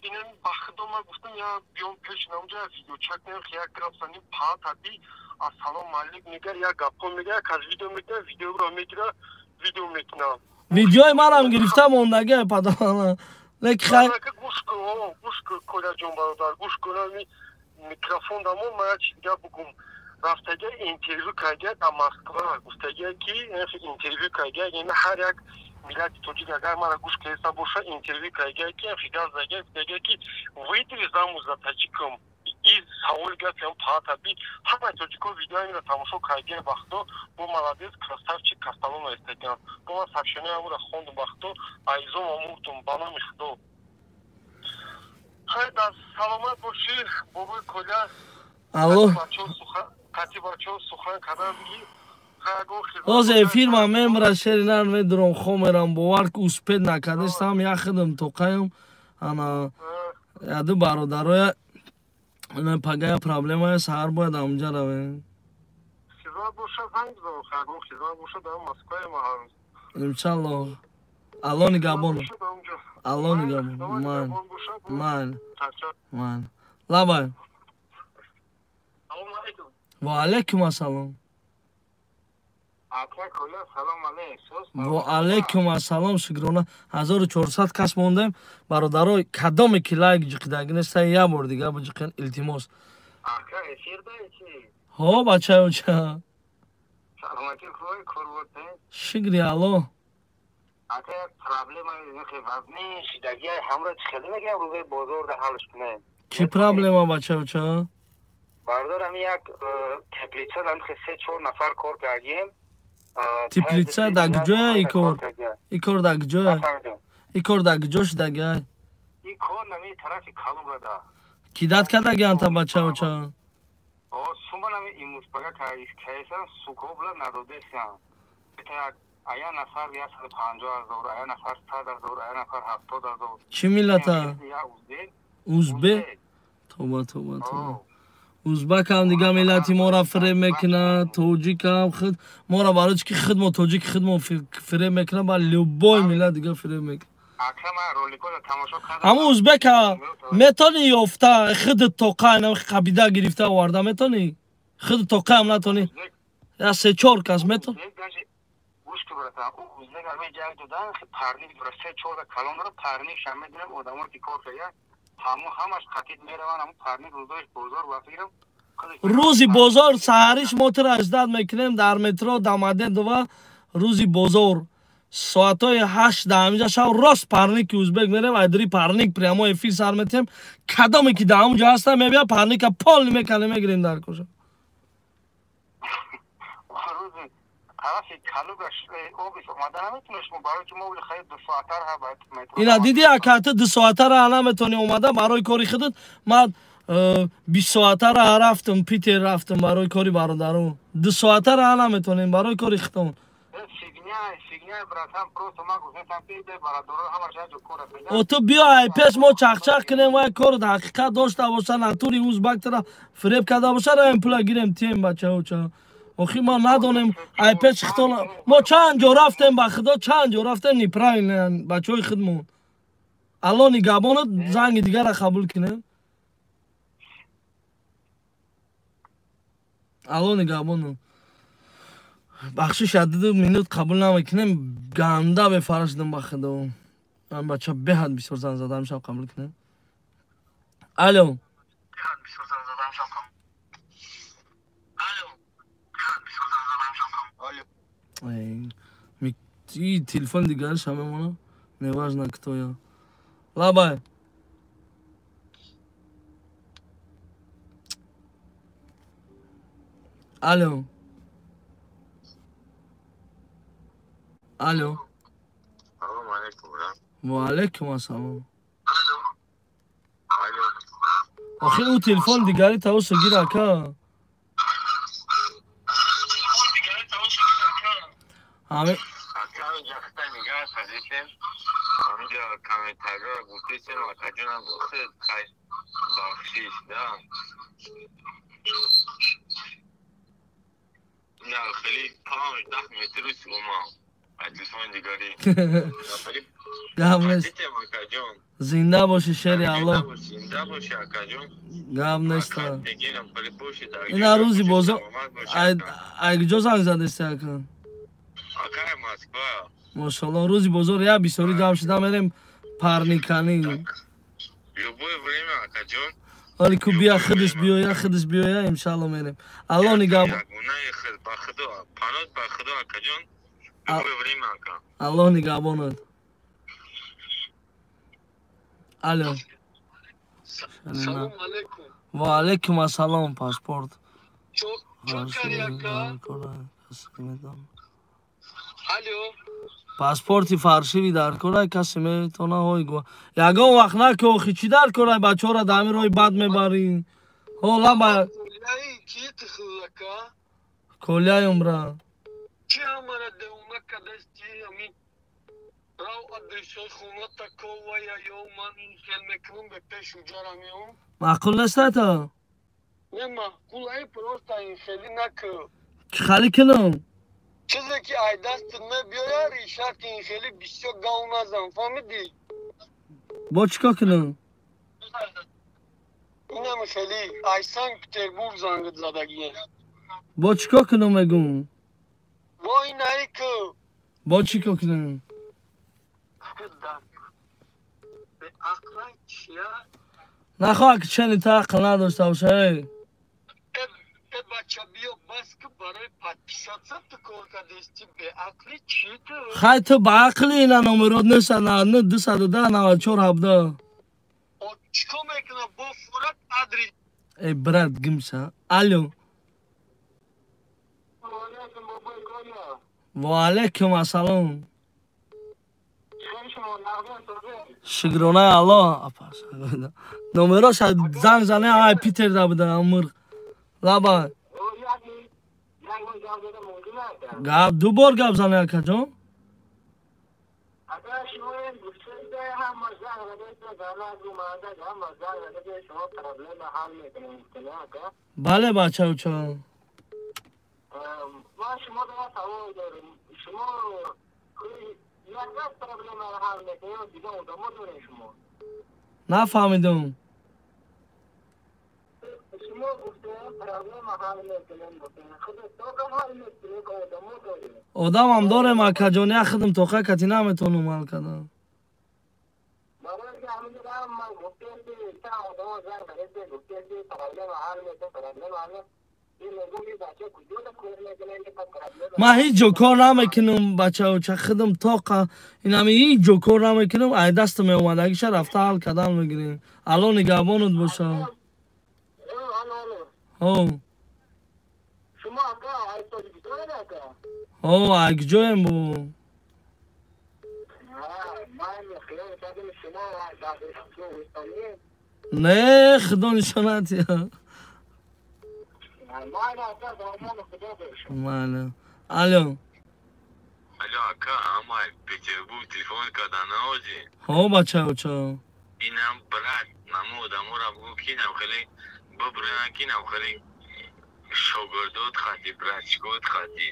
Инам ба худо ман гуфтам, я биём пеш намҷа видеочат кунем, як гап занем, паҳат аби ассалому алейкум мегӯяд, як гапҳо мегӯяд, як аз видео мекунад, видеоро мегирад, видео мекунад. Видеои манам гирифта мондагиа падарана. Лекин хай гӯш кун, гӯш кун, Коляҷон бародар, гӯш кун, ами микрофон дамон, ман як чиз дига бугум. Рафтагия интервю кардия дар Москва, гуфтагия ки интервю кардия, яъне ҳар як миллати тоҷик агар мара гӯш кардиста боша, интервю кардия ки гап задия, гуфтагия ки выйди замуж за таҷиком. И саволи гапи ҳам паҳатаби ҳамаи тоҷико видеои тамошо кардия ба худо, бо молодец, красавчик Касталон наистагиам. Бо ман сообщение ҳамура хондум ба худо, айзом омурдум ба номи худо. Хай, дар саломат бошӣ, бобои Коля. Алло. Қати бачаҳо сухан кардам ки Ҳозир эфир ман мемра шеринар медурам, хомерам, бовар ки успед накардестам, як худам тоқаям. Ана яду бародароя пагая проблемая саҳар бояд амҷа равем. Хизмат боша занг бизан, хайгон хизмат боша дар Москваем ҳанӯз. Иншаллоҳ. Алло нигаҳбон. Алло нигаҳбон. Ман. Ман. Ман. Лабай. Ва алайкум ассалом. Ва алайкум ассалом, шукрона. 1400 кас мондем. Бародаро, кадоме ки лайк ҷиқидаги неста, як бор дига биҷиқен, илтимос. Ҳо бачаё ча. Шукри Аллоҳ. Чӣ проблема бачаё ча? Бародар, ҳамин як теплица дар 3-4 нафар кор кардем. Теплица дар куҷоя и кор? И кор дар куҷоя? И кор дар куҷо шудагиай? И кор нами тарафи Калугада. Кидат кардагиан та бачаоча? Сума нами имрӯз пага кайсан сукобла надодесиан. Ая нафар 150 000, ая нафар 100 000, ая нафар 70 000. Чӣ миллата? Узбек? Тоба, тоба, тоба. Узбакам дига миллати моро фиреб мекунад, тоҷикам худ моро, барои чи ки худ мо тоҷик, худ мо фиреб мекунад, ба любой миллат дига фиреб мекунад. Ҳамун узбека метонӣ ёфта, худат тоқа қабида гирифта оварда метонӣ? Худат тоқаам натонӣ, я се-чор кас метон. Рӯзи бозор саҳариш мо тура ждать мекунем дар метро Домодедово. Рӯзи бозор соатҳои 8 дар ҳаминҷа шав, рост парники узбек мерем, айдри парник прямой эфир сар метиҳем. Кадоме ки дар ҳамунҷа ҳаста, мебия, парника полный меканем, мегирем дар коша. Ина диди, ака, ту 2 соатара наметонӣ омада барои кори худат. Ман 20 соатара рафтам, Питер рафтам барои кори бародару. 2 соатара наметонем барои кори худтон. О, ту биё, ай пеш мо чахчах кунем, вай корот ҳақиқат дошта боша, натури узбак тара фиреб карда боша, раем, пула гирем, тием бачаоча. Охи мо надонем, ай пеш хитон мо чанд ҷо рафтем, ба худо, чанд ҷо рафтем, неправильно бачаҳои худмон. Алло нигабонат, занги дигара қабул кунем. Алло нигабонат, бахшиш, 2 минут қабул намекунем, ганда бефара шудам, ба худо. Ман бача беҳад бисёр занг задам, шаб қабул кунем. Алло. Телефон дигариш ҳам мемона, неважно кто я. Лабай. Алло, алло. Ва алайкум ассалом. Охи ӯ телефон дигари тавосо гир, ака. Ҳами Комментариҳоро гуфтесем, акаҷонам, бахшиш да. На хеле 5-10 метри сума телефони дигарӣ. Гап нест, зинда бошӣ, шери Алло. Зинда бошӣ, акаҷон. Гап нест. Ина рӯзи бозор ай куҷо занг задести, ака? Акай, Москва. Мошалло, рӯзи бозор як бисёри ҷамъ шуда мерем парниканӣ. Любое время, акаҷон. Вали ку бия, худаш биёя, худаш биёя, иншалло мерем. Алло нигаҳ. Ба худо, панот ба худо, акаҷон. Любое время, ака. Алло нигаҳбонат. Алло. Салом алейкум. Ва алейкум ассалом, паспорт. Чо кари, ака? Алло. Паспорти фаршиви дар корай, касе метона ҳой гу. Ягон вақт наки, охи чӣ дар корай, бачаҳоро дар ҳамин роҳи бад мебарӣ. Ҳо, лаба. Ки тихлака? Коляюм, бра. Чи ҳамара деуна кадасти, ами рав адресои хона таковая ё ман хел мекунам, бе пеш уҷара меом. Маъқул нестата? Не, маъқул ай, просто ин хели накӯ. Чӣ хали кунам? Чизе ки ай дастат мебиёя, решать ин хели бисёр гав назан, фаҳмидӣ? Бо чӣ кор кунам? Инам хели ай Санкт Петербург зангит задагие. Бо чӣ кор кунам, мегум? Бо инаи ку. Бо чӣ кор кунам? Ақлай чия? Нахоҳ, ки чени та ақл надошта боша, эй. Э, бача, биё, бас ки, барои подписаться ту кор кардести, беақли чи ту? Хай, ту баақли, ина номерот 999 210 94 17. Чикор мекунам, бо фурат адрес. Эй, брат, гимша. Алло. Ва алейкум ассалом. Шукронаи Аллоҳ. Номероша занг зане, ай Питер да буда, мурғ. Лаба. Гап, ду бор гап зане, акаҷон. Бале, бачаучо. Нафаҳмидум. Одамам дорем, акаҷон, як худам тоқа кати наметонам ҳал кардан. Ман ҳеҷ ҷо кор намекунам, бачаоча, худам тоқа инами ҳеҷ ҷо кор намекунам, ай дастам меомадагиша рафта ҳал кардан мегирем. Алло нигаҳбонат боша. Ҳо. Ҳо, ай куҷоем бо? Не, худо нишонат я. Мале. Алло. Алло, ака, амай Петербург телефон кардан наози. Ҳо, бачаоча. Инам брат, наму одамора бугу кинам хеле бибурен кинам хеле шогирдот хати, братчикот хати.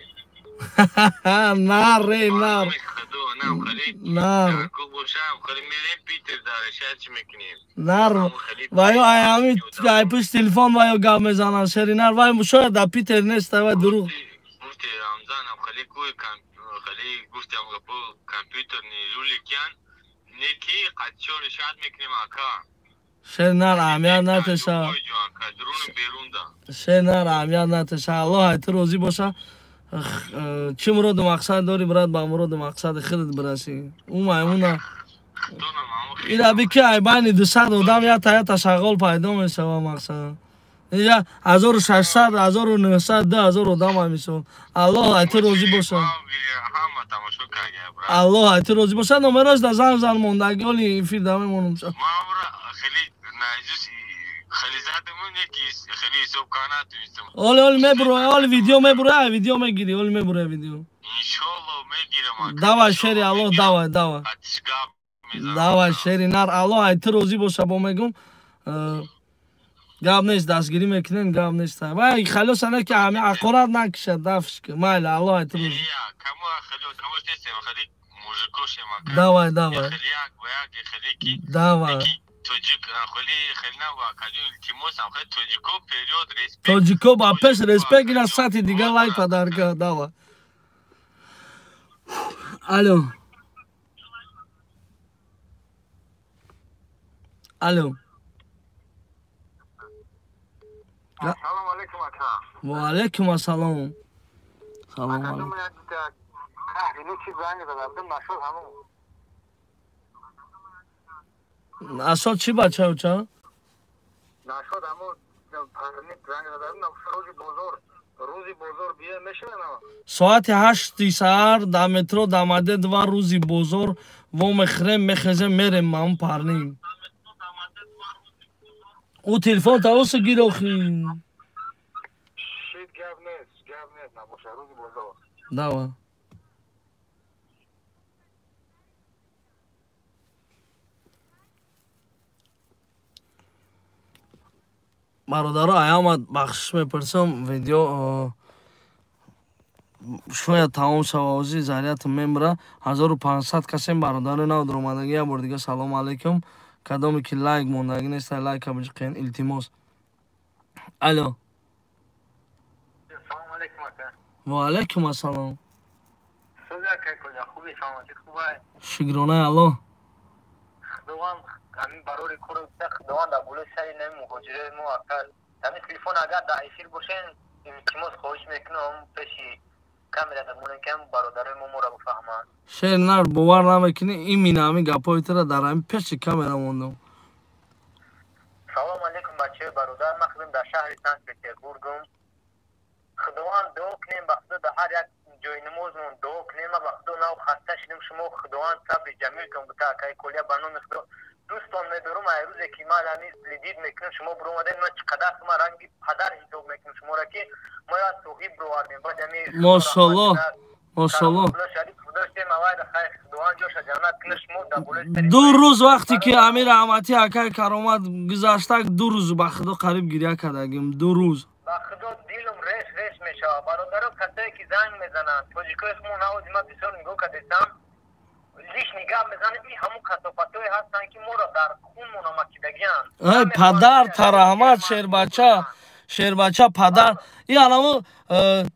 Нар, ре, нар. Нар. Нар. Вайо ай ҳами ай пушти телефон вайо гап мезананд, шери нар. Вай шояд дар Питер нест, вай дурӯғ. Гуфти Рамзанам хеле кӯи хеле гуфтам гапо компютерни руликян неки қатчо решат мекунем ака. Шер нар аҳамият натеша. Шер нар аҳамият натеша. Аллоҳ ай ту розӣ боша. Чӣ муроду мақсад дорӣ, брат, ба муроду мақсади худат бирасӣ. Ӯ маймуна ира би ки ай байни 200 одам ята ята шағол пайдо мешава мақсад. Инҷа 1600, 1900, 2000 одам ай мисол. Аллоҳ ай ту розӣ боша. Аллоҳ ай ту розӣ боша. Номерош да занг зан мондаги, оли эфир да мемонам. Оли, оли мебуро, оли видео мебуро, видео мегири, оли мебуро видео. Иншаллоҳ мегирам. Давай, шери Аллоҳ, давай, давай. Давай, шери нар, Аллоҳ ай ту розӣ боша, бо мегум. Гап нест, дастгирӣ мекунем, гап нест. Вай халёса не ки ҳами ақорат накушад, дафш ки. Майли, Аллоҳ ай ту розӣ. Давай, давай. Давай. Тоҷико ба пеш респект ина сати дигар лайк падарка. Давай. Алло. Алло. Ассалому алайкум, ака. Ва алайкум ассалом. Салом алайкум. Асо чӣ бачауча? Нашуд ҳамун парник занг задам, рӯзи бозор, рӯзи бозор бия мешава на? Соати 8 саҳар дар метро дамаде 2 рӯзи бозор во мехӯрем, мехезем, мерем ҳамун парник. Ӯ телефон таоса гир охи. Шит гап нест, гап нест, набоша рӯзи бозор. Давай. Бародаро, аямад бахшиш мепурсам, видео шояд тамом шава, ози зариятам мембра. 1500 касем бародаро нав дуромадагӣ, як бор дига салом алейкум. Кадоме ки лайк мондагӣ нест, лайка биҷиқен, илтимос. Алло. Салом алейкум, ака. Ва алейкум ассалом. Сӯзи ака, куҷо хубӣ, саломатӣ хубай? Шукронаи Аллоҳ. Худованд ҳамин барори кор Худованд дар болои сари нами муҳоҷирои мо ака. Ҳамин телефон агар дар эфир бошен, илтимос хоҳиш мекунам пеши камера дамонем ки бародарои мо моро бифаҳманд. Шер нар, бовар намекунӣ, имина ҳамин гапҳои туро дар ҳамин пеши камера мондам. Салом алейкум бачаи бародар, ман худам дар шаҳри Санкт-Петербургам. Худованд дуо кунем ба Худо, дар ҳар як ҷои намозмон дуо кунем. Ба Худо нав хаста шудем, шумо Худованд сабри ҷамилтон бита. Акаи Колия, ба номи Худо дӯстон медорум. Ай рӯзе ки ман ҳамин следить мекунам, шумо биромадед, ман чӣ қадар шумо ранги падар ҳисоб мекунам шуморо, ки мо як соҳиб бировардем. Баъд ҳамин Мошаллоҳ, мошаллоҳ. 2 рӯз вақте ки Амир Раҳматӣ, акаи Каромат гузашта, 2 рӯз ба Худо қариб гиря кардагим, 2 рӯз. Ба Худо дилум реш реш мешавад. Бародаро, касое ки занг мезананд, тоҷикои худмо, навози ман бисёр нигоҳ кардесам, лишний гап мезанем, и ҳамун касофатое ҳастанд, ки моро дар хунмона макидагианд. Ай падар тараҳмат, шербача, шербача, падар и анамо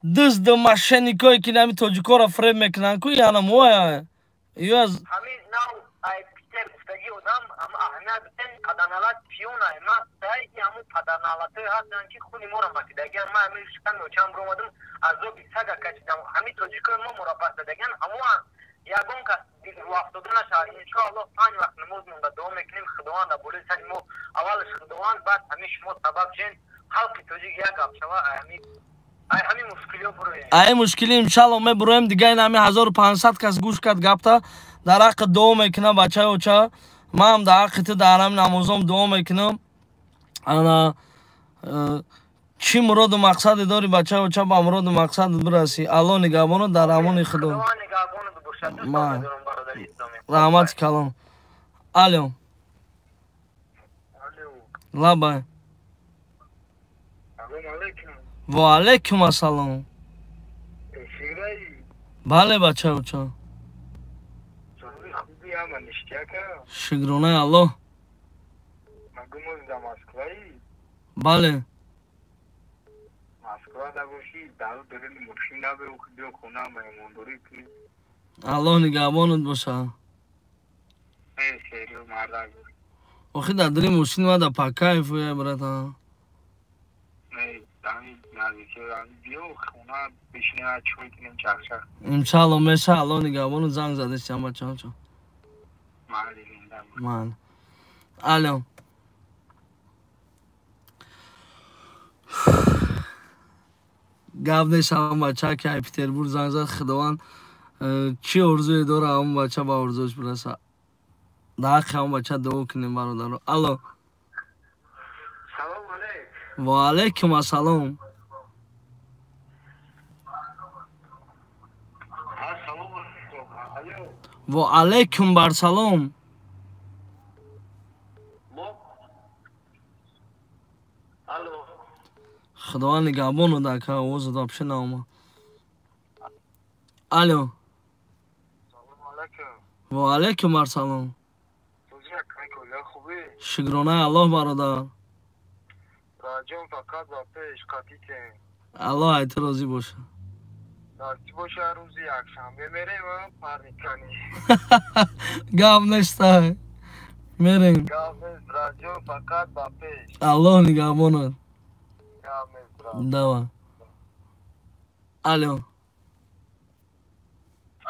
дизду мошенник ое ки нами тоҷикоро фреб мекунанд ку, и анамо ё. Ҳамин нав ай Питер гуфтагӣ одам аҳамият битен, падарналат пиёна мастай, и ҳамун падарналатое ҳастанд, ки хуни моро макидагианд. Ман ҳамин шиками очам биромадам, азоби сага кашидам. Ҳамин тоҷикои мо моро пас дадагианд, ҳамоан. Ягон кас рӯафтода нашавад. Иншоаллоҳ, панҷ вақт намоз монда дуо мекунем. Худованд дар болои сари мо, аввалаш Худованд, баъд ҳамин шумо сабаб шен, халқи тоҷик як гап шава, ай ҳамин мушкилиҳо буроем. Ай мушкили иншалло мебуроем. Дига ин ҳами 1500 кас гӯш кард гапта, дар ҳаққи дуо мекунам. Бачаи оча, манам дар ҳаққи ту дар ҳами намозом дуо мекунам. Ана чӣ муроду мақсаде дорӣ, бачаи оча, ба муроду мақсадат бирасӣ. Алло нигаҳбоно, дар амони Худо. Раҳмати калон. Алё, лабай. Ва алайкум ассалом. Бале, бачаи оча, шукронаи Аллоҳ. Бале. Москва бошӣ, дару дорини мошин набеу, биё хона, меҳмондорӣ кунӣ. Аллоҳ нигаҳбонат боша. Сериёз, мардак. Охи дар дили мошин ма да по кайфу я, братан. Биё хона, бишина, чой кунем, чахчах. Иншалло, меша. Аллоҳ нигаҳбонат. Занг задестиам, бачаоча. Ман алё. Гап нест, ҳамон бача ки ай Петербург занг зад, Худованд чӣ орзуе дора, ҳамон бача ба орзуаш бираса. Дар ҳаққи ҳамон бача дуо кунем, бародаро. Алло. Салом алейк. Ва алайкум ассалом. Салом алейкум. Алло. Ва алайкум барсалом. Алло. Худованд нигаҳбону дака, овозат вообще наомад. Алло. Салом алейкум. Ва алайкум ассалом. Шукронаи Аллоҳ, бародар. Раҷон, фақат ба пеш қатитем. Аллоҳ ай ту розӣ боша. Насиб боша, рӯзи якшанбе мерем парникани. Гап нестай, мерем. Гап нест, раҷон, фақат ба пеш. Аллоҳ нигаҳбонат. Гап нест. Давай. Алло.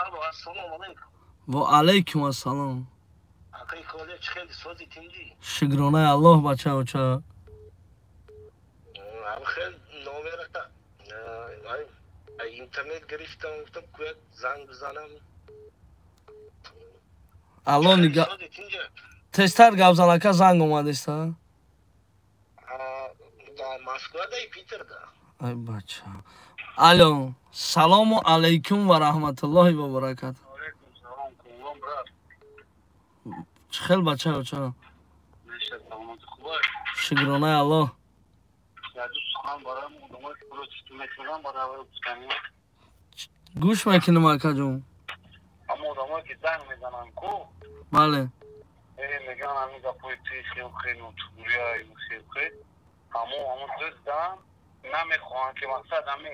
Алло, ассалому алайкум. Ва алайкум ассалом. Акай Коля, чӣ хеле сози, тинҷӣ? Шукронаи Аллоҳ, бача оча. Хел номерата интернет гирифтам, гуфтам, куяк занг бизанам. Алло, нига тезтар гап зан, ака, занг омадеста. Дар Москва да Питер да. Ай бача. Алло, салому алайкум ва раҳматуллоҳи ва баракату. Алейкум салом, куллон, брат. Чӣ хел, бача оча? Меша, саломати, хубай? Шукронаи Аллоҳ. Яду сухан барои одамое ки пуло чисту мекунанд, барои гуфтанӣ. Гӯш мекунам, акаҷон. Ҳама одамое ки занг мезананд ку. Бале. Мегӯянд ҳамин гапҳои ти хел хел нотугурия хел хел, ҳамо дуздан намехоҳанд, ки мақсад ҳами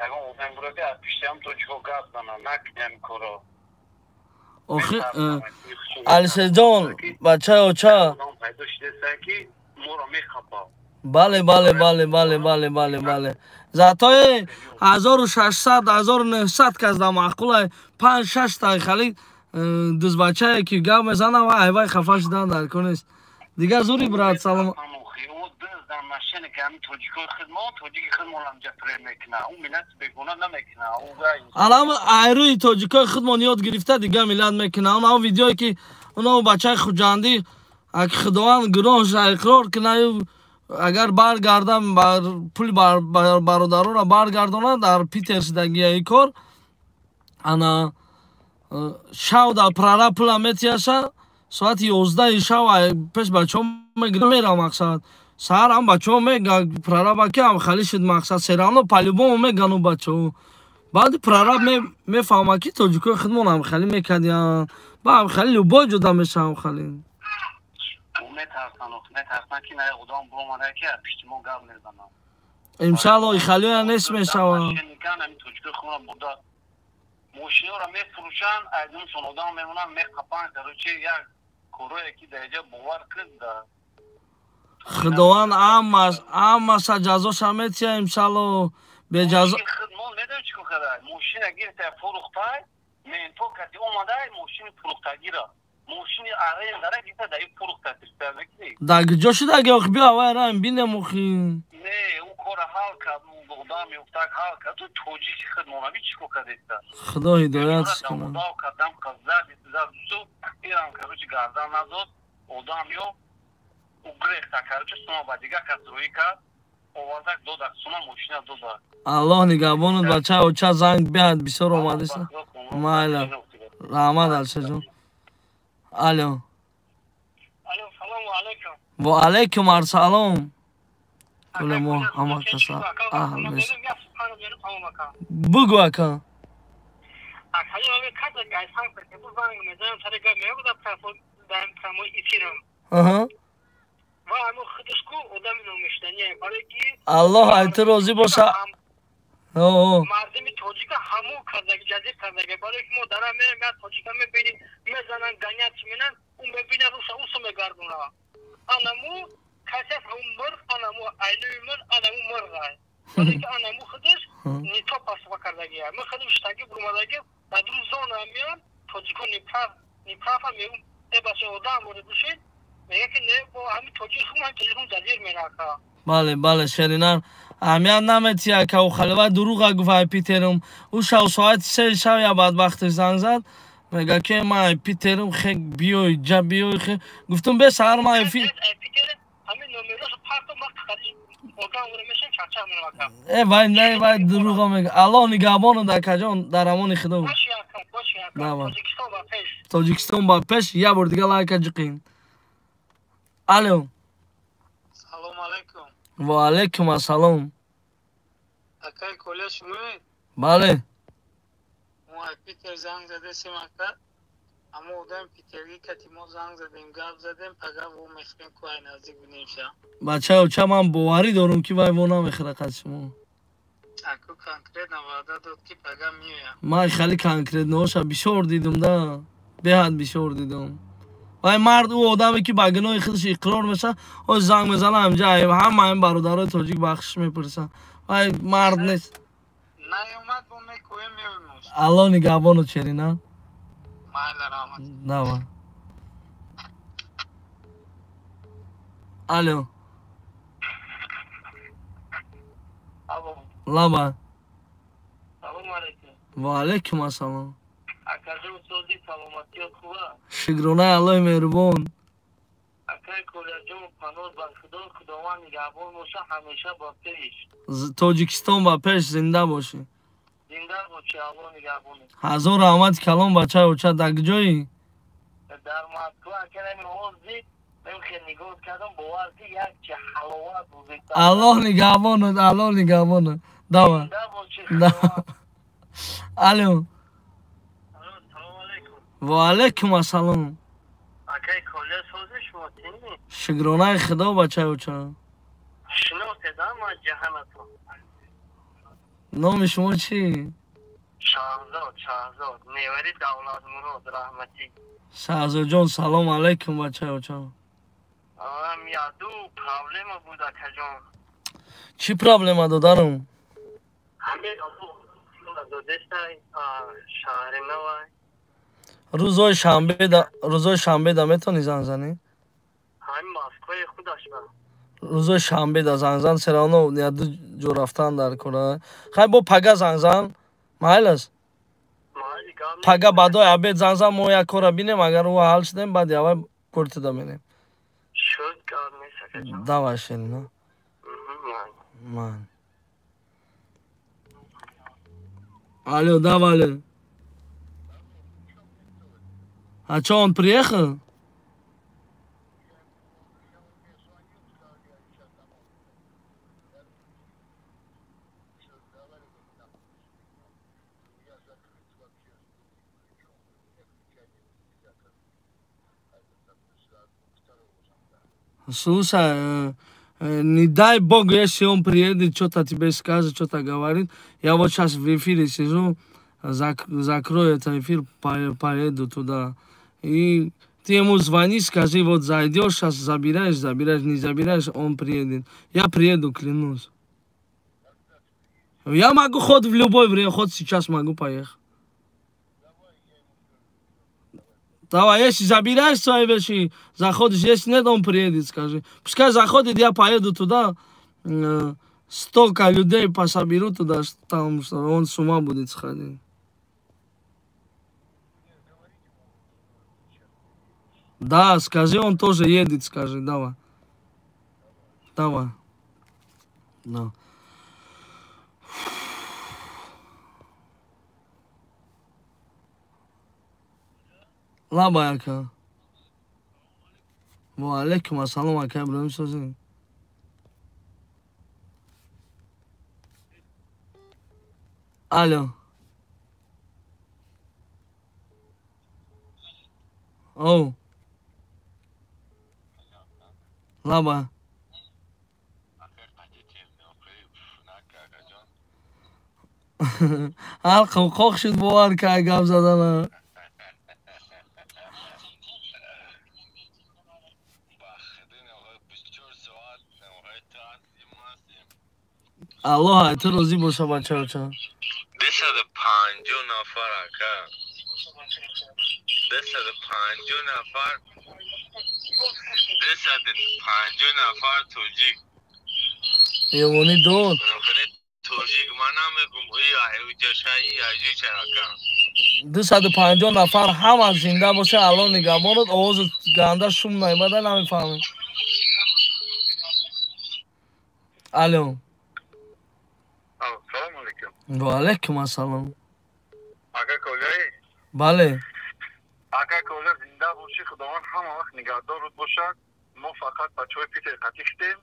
ягон одам бура, ки аз пишти ҳам тоҷико гап занад, накунӣ ҳамин корро. Охи Алишерҷон, бачаи оча. Пайдо шудеста, ки моро мехапад. Бале, бале, бале, бале, бале, бале, бале. Затои 1600, 1900 кас дар маъқулай, панҷ шашта хали дузбачае ки гап мезанам, ва айвай хафа шудан дар кор нест. Дигар зури брат, салом. Алам айрӯи тоҷикои худмон ёд гирифта дигар миллат мекуна. Онав видеое ки онав бачаи хуҷандӣ аки худованд гуноҳша иқрор куна, агар баргардам пули бародаронро баргардонад дар Питер шидагия и кор. Ана шав дар прара пула метияша, соати 11 шав пеш бачаҳо мегирам мерам мақсад. Саҳар ҳам бачаҳо мега прораба ки ҳам хали шуд мақсад, серавно по-любому мегану бачаҳо. Баъди прораб мефаҳма ки тоҷикои худмон ҳам хали мекардиян. Ба ҳам хали любой ҷода меша ҳам хали. Иншалло ихалиоя нест мешава. Мошиноро мефурӯшанд, айдумшон одам мемонанд, меқапанд, короче, як корое ки дар ҷа бовар кунед. Худованд аммаша ҷазоша метия иншалло. Беҷазо мо медонем чӣ кор карда. Мошина гирифта фурӯхтай, менто кати омадай мошини фурӯхтагира. Мошини арендара гирифта дар фурӯхта мекунӣ. Дар куҷо шудаги охи биё аввал раем бинем охи. Не, ӯ кора ҳал кард, одам ёфтак ҳал кард. Ту тоҷики худмонави чӣ кор кардеста? Худо ҳидоят кунад. Дав кардам, зад, зад, ирам короче гардан надод, одам ё угрехта короче сума ба дигар кас рӯӣ кард, овардак додак сума мошина додак. Аллоҳ нигаҳбонат бача, оча занг биҳад бисёр омадеста. Майла. Раҳмат алшаҷон. Алло. Алло, салому алайкум. Ва алайкум ассалом. Куле мо ҳама каса аҳл бес. Бугу ака. Аллоҳ ай ту розӣ боша. Мардими тоҷика ҳамун кардаги ҷазир кардаги, барое ки мо дара мерем, як тоҷика мебинем, мезананд, ганят менанд, ӯ мебинад, руса усу мегардона. Анаму касе ҳамун мирғ, анаму айнуи мирғ, анаму мирғай. Барое ки анаму худаш нито пасва кардагия. Мо худам штаги бурмадаги, дар ду зона меян, тоҷико неправа мегум, э бача одам ворид бишед, мега ки не, бо ҳамин тоҷик хум, ҳамин тоҷик хум ҷазир менака. Бале, бале, шеринар. Аҳамият наметия ка ӯ халива дурӯға гуфт ай Питерум. Ӯ шав соати 3 шав я бадбахтиш занг зад. Мега ки ман ай Питерум, хек биёй, ҷа биёй, хе. Гуфтум бе саҳар ман ай Э вай не, вай дурӯға мега. Аллоҳ нигаҳбонат акаҷон, дар амони Худо. Тоҷикистон ба пеш, як бор дига лайка ҷиқин. Алло. Салом алайкум. Ва алайкум ассалом. Акай Коля шумоед? Бале. Мо ай Питер занг задесем ака. Амо одам Питерги кати мо занг задем, гап задем, пага во мехрем ку ай наздик бинем ша. Бача, оча ман боварӣ дорум ки вай во намехӯра қад шумо. Аку конкретно ваъда дод ки пага меоям. Ман хеле конкретноша бисёр дидум да. Беҳад бисёр дидум. Вай мард ӯ одаме ки ба гуноҳи худаш иқрор мешавад, ҳоз занг мезана ҳамҷа ҳама ин бародарои тоҷик бахшиш мепурсанд. Вай мард нест. Наёмад бо мекӯем меоем. Аллоҳ нигаҳбонат шерина. Майла, раҳмат. Давай. Алло. Алло. Лаба. Салому алайкум. Ва алайкум ассалом. Акаҷон сози саломатиё хуба? Шукронаи Аллоҳи меҳрубон. Акай Коляҷон, паноҳ бар Худо, Худованд нигаҳбон боша, ҳамеша ба пеш. Тоҷикистон ба пеш, зинда бошӣ. Зинда бошӣ, Аллоҳ нигаҳбон. Ҳазор раҳмати калон бачаи оча, дар куҷоӣ? Дар Москва, ака, ҳамин ҳозир ман хел нигоҳ кардам, бовар ки як чи ҳаловат буд. Аллоҳ нигаҳбонат, Аллоҳ нигаҳбонат. Давай. Зинда бошӣ. Алло. Ва алайкум ассалом. Акай Коля сози шумо тинӣ? Шукронаи Худо бачаи оча. Шиносед, а ман ҷаҳанатон. Номи шумо чӣ? Шаҳзод, Шаҳзод, невари Давлатмурод раҳматӣ. Шаҳзодҷон, салом алайкум бачаи оча. Ам яду проблема буд акаҷон. Чӣ проблема додарам? Ҳамин додестай шаҳри навай. Рӯзои шанбе да метавонӣ занг занӣ? Ҳа, Рӯзои шанбе да занг зан, все равно яду ҷо рафтан дар кора. Хай бо пага занг зан, майл аст? Пага баъдои обед занг зан, мо як кора бинем, агар ӯ ҳал шудем, баъд явай кортида мерем. Давай, Ширина. Ман. Алло, да, Валя. А чё, он приехал? Слушай, не дай бог, если он приедет, что-то тебе скажет, что-то говорит. Я вот сейчас в эфире сижу, закрою этот эфир, поеду туда. И ты ему звони, скажи, вот зайдешь, сейчас забираешь, забираешь, не забираешь, он приедет. Я приеду, клянусь. Я могу хоть в любое время, хоть сейчас могу поехать. Давай, если забираешь свои вещи, заходишь, если нет, он приедет, скажи. Пускай заходит, я поеду туда, столько людей пособеру туда, что там, что он с ума будет сходить. Да, скажи, он тоже едет, скажи, давай. Давай. Да. Лаба ака. Ва алейкум ассалом, ака Иброҳим созин. Алло. Оу. Лаба. Ҳар қоқ шуд бовар ка гап задана. Аллоҳ ту розӣ боша, бачаоча. 250 нафар ака. 250 нафар. 250 нафар тоҷик. Ёвонӣ дод. Тоҷик ман намегум ай ака. 250 нафар ҳама зинда боша, Аллоҳ нигаҳбонат. Овози ганда шум наимада, намефаҳмем. Алло. Ва алейкум ассалом. Ака Колей? Бале. Ака Колей, зинда бошӣ, Худованд ҳама вақт нигаҳдорат бошад. Мо фақат бачаҳои Питер қатӣ хитем.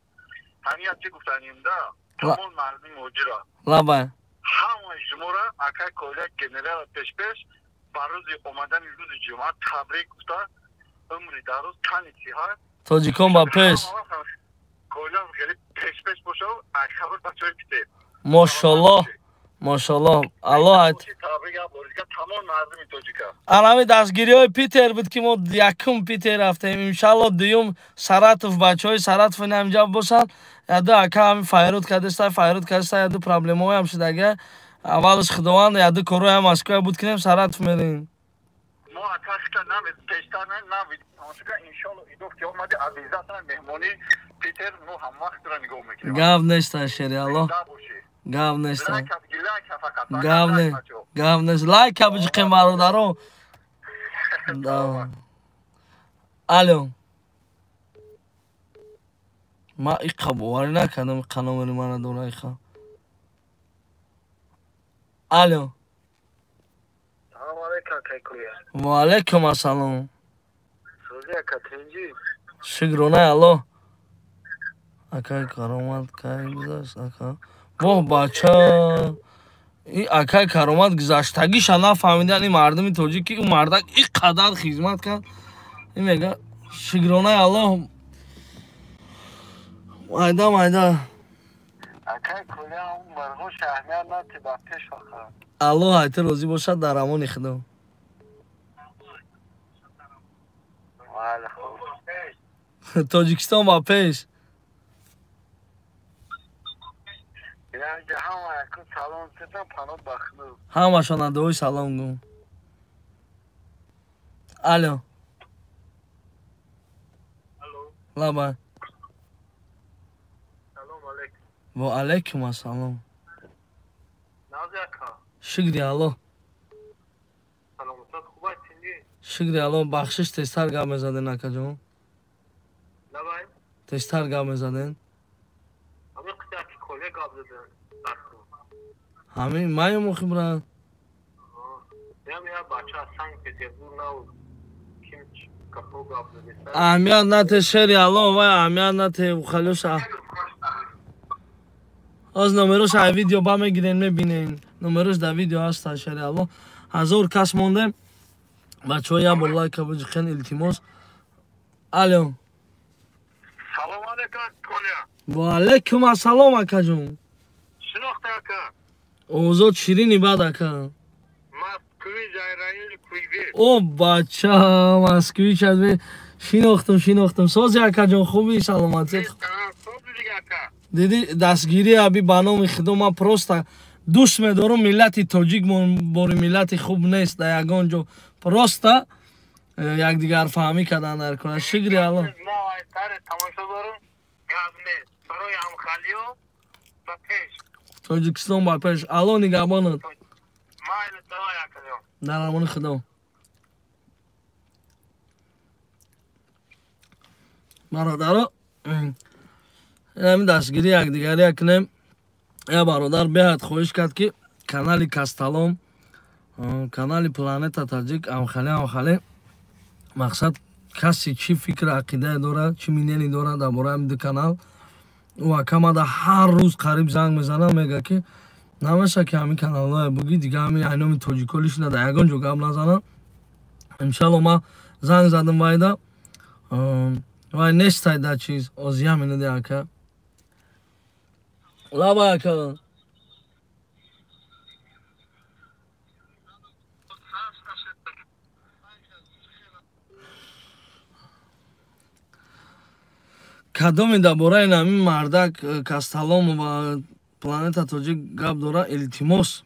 Ҳамин як чи гуфтаним да, тамом мардуми муҳоҷира. Лабай. Ҳамаи шуморо ака Колей генерал пешпеш ба рӯзи омадани рӯзи ҷумъа табрик гуфта, умри дароз, тани сиҳат. Тоҷикон ба пеш. Колей хеле пешпеш бошад, хабар бачаҳои Питер. Мошаллоҳ. Мошаллоҳ. Аллоҳ алами дастгириҳои Питер буд, ки мо якум Питер рафтем. Иншаллоҳ дуюм Саратов, бачаҳои Саратов инамҷа бошанд. Яду ака ҳами файруд кардеста, файруд кардеста, яду проблемаҳоям шудага. Аввалаш Худованд яду корҳоям Москва буд кинем, Саратов мерем. Мо ака хита нам пештар нам тамошога иншаллоҳ идоф ки омади азизатан меҳмони Питер мо ҳам вақтро нигоҳ мекунем. Гав неста, шери Аллоҳ. Гав неста. Гав не. Гав нест. Лайка биҷиқем, бародаро. Алло. Ма иқа боварӣ накардам, иқа номери мана дора иқа. Алло. Салом алейкум, Кайкуя. Ва алейкум ассалом. Сӯзи ака тинҷӣ? Шукронаи Аллоҳ. Акай Каромат кай гузашт ака? Воҳ бача, ин акай Каромат гузаштагиша нафаҳмидан ин мардуми тоҷик, ки ӯ мардак ин қадар хизмат кард. Ин мега шукронаи Аллоҳ. Майда майда. Акай Кулия барғош аҳамият надӣ, ба пеш фақат. Аллоҳ ай ту розӣ бошад, дар амони Худо. Тоҷикистон ба пеш. Ҳамашон адои салом гум. Алло. Лаба. Салом алейкум. Ва алейкум ассалом. Нази ака. Шукри Аллоҳ. Саломатат хуб аст? Шукри Аллоҳ. Бахшиш, тезтар гап мезаден, акаҷон. Лабай. Тезтар гап мезаден. Ҳамин қисаки коле гап заден. Ҳамин маем охи, брат. Ям я бача Санкт-Петербург нав ким капо гап задеса. Аҳамият нате, шери Аллоҳ, вай аҳамият нате, халёша. Оз номерош ай видео ба мегирен, мебинен. Номерош дар видео ҳаста, шери Аллоҳ. 1000 кас монде. Бачаҳо, як бор лайка биҷиқен, илтимос. Алло. Салом алейкум, Коля. Ва алейкум ассалом, акаҷон. Шинохта, ака? Овозот ширини бад, ака. Москвич, райони Куйбе. О, бача, москвич шинохтум, шинохтум. Сози, акаҷон, хуби, саломатият? Диди, дастгирӣ аби ба номи худо. Ман просто дӯст медорам миллати тоҷик, бори миллати хуб нест дар ягон ҷо. Просто якдигарфаҳмӣ кардан дар кора. Шукри Аллоҳ. Тоҷикистон ба пеш. Аллоҳ нигаҳбонат. Дар амони худо. Бародаро, ҳамин дастгирӣ якдигария кунем. Я бародар беҳад хоҳиш кард, ки канали Касталом, канали Планета Таҷик, амхале амхале. Мақсад, касе чӣ фикр ақидае дорад, чӣ мнение дорад дар бораи ҳамин ду канал. Ӯ акамада ҳар рӯз қариб занг мезанад, мега, ки намеша, ки ҳамин каналҳое бугӣ, дига ҳамин айноми тоҷико лишина дар ягон ҷо гап назанад. Иншалло, ман занг задам вайда, вай нестай дар чиз. Озия минуде, ака. Лаба, ака. Кадоме дар бораи ҳамин мардак Касталом ва Планета Тоҷик гап дора, илтимос,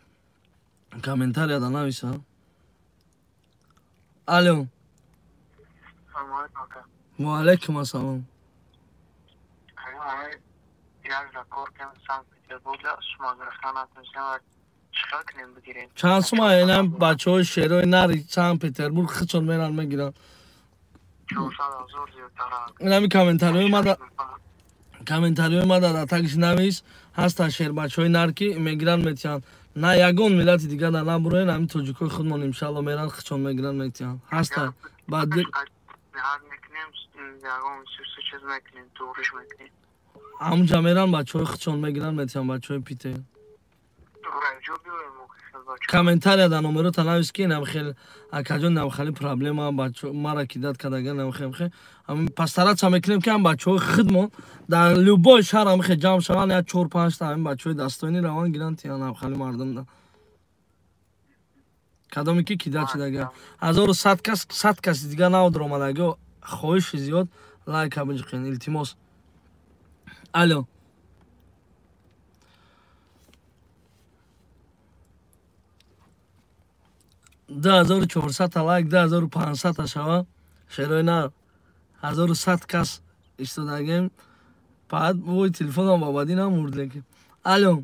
комментарияда нависа. Алло. Ва алейкум ассалом. Чанд сума инам бачаҳои шерои нари Санкт Петербург хичон меран мегиранд. Инами комментариҳои мада дар тагиш навис. Ҳастанд шербачаҳои нар, ки мегиранд, метиҳанд. На ягон миллати дигар дар набуроен, ҳамин тоҷикои худмон иншалло меранд, хичон мегиранд, метиҳанд. Ҳастанд. Баъд ҳамунҷа меранд, бачаҳои хичон мегиранд, метиҳанд, бачаҳои Питер. Комментария дар номерота навис, ки инам хел, акаҷон, инам хеле проблема мара кидать кардага, инам хел хел. Постараться мекунем, ки ҳам бачаҳои худмон дар любой шаҳр ҳам хел ҷамъ шаванд, як чор панҷта ҳамин бачаҳои дастоинӣ раванд, гиранд, тиҳанд ҳам хеле мардумда. Кадоме ки кидать шудага. 1100 кас, 100 каси дига навдор омадаги. Хоҳиши зиёд, лайка биҷиқен, илтимос. Алло. 2400-та лайк, 2500-та шава, шерои нар. 1100 кас истодагем. Баъд вой, телефонам ба бадӣ намурд, лекин. Алло.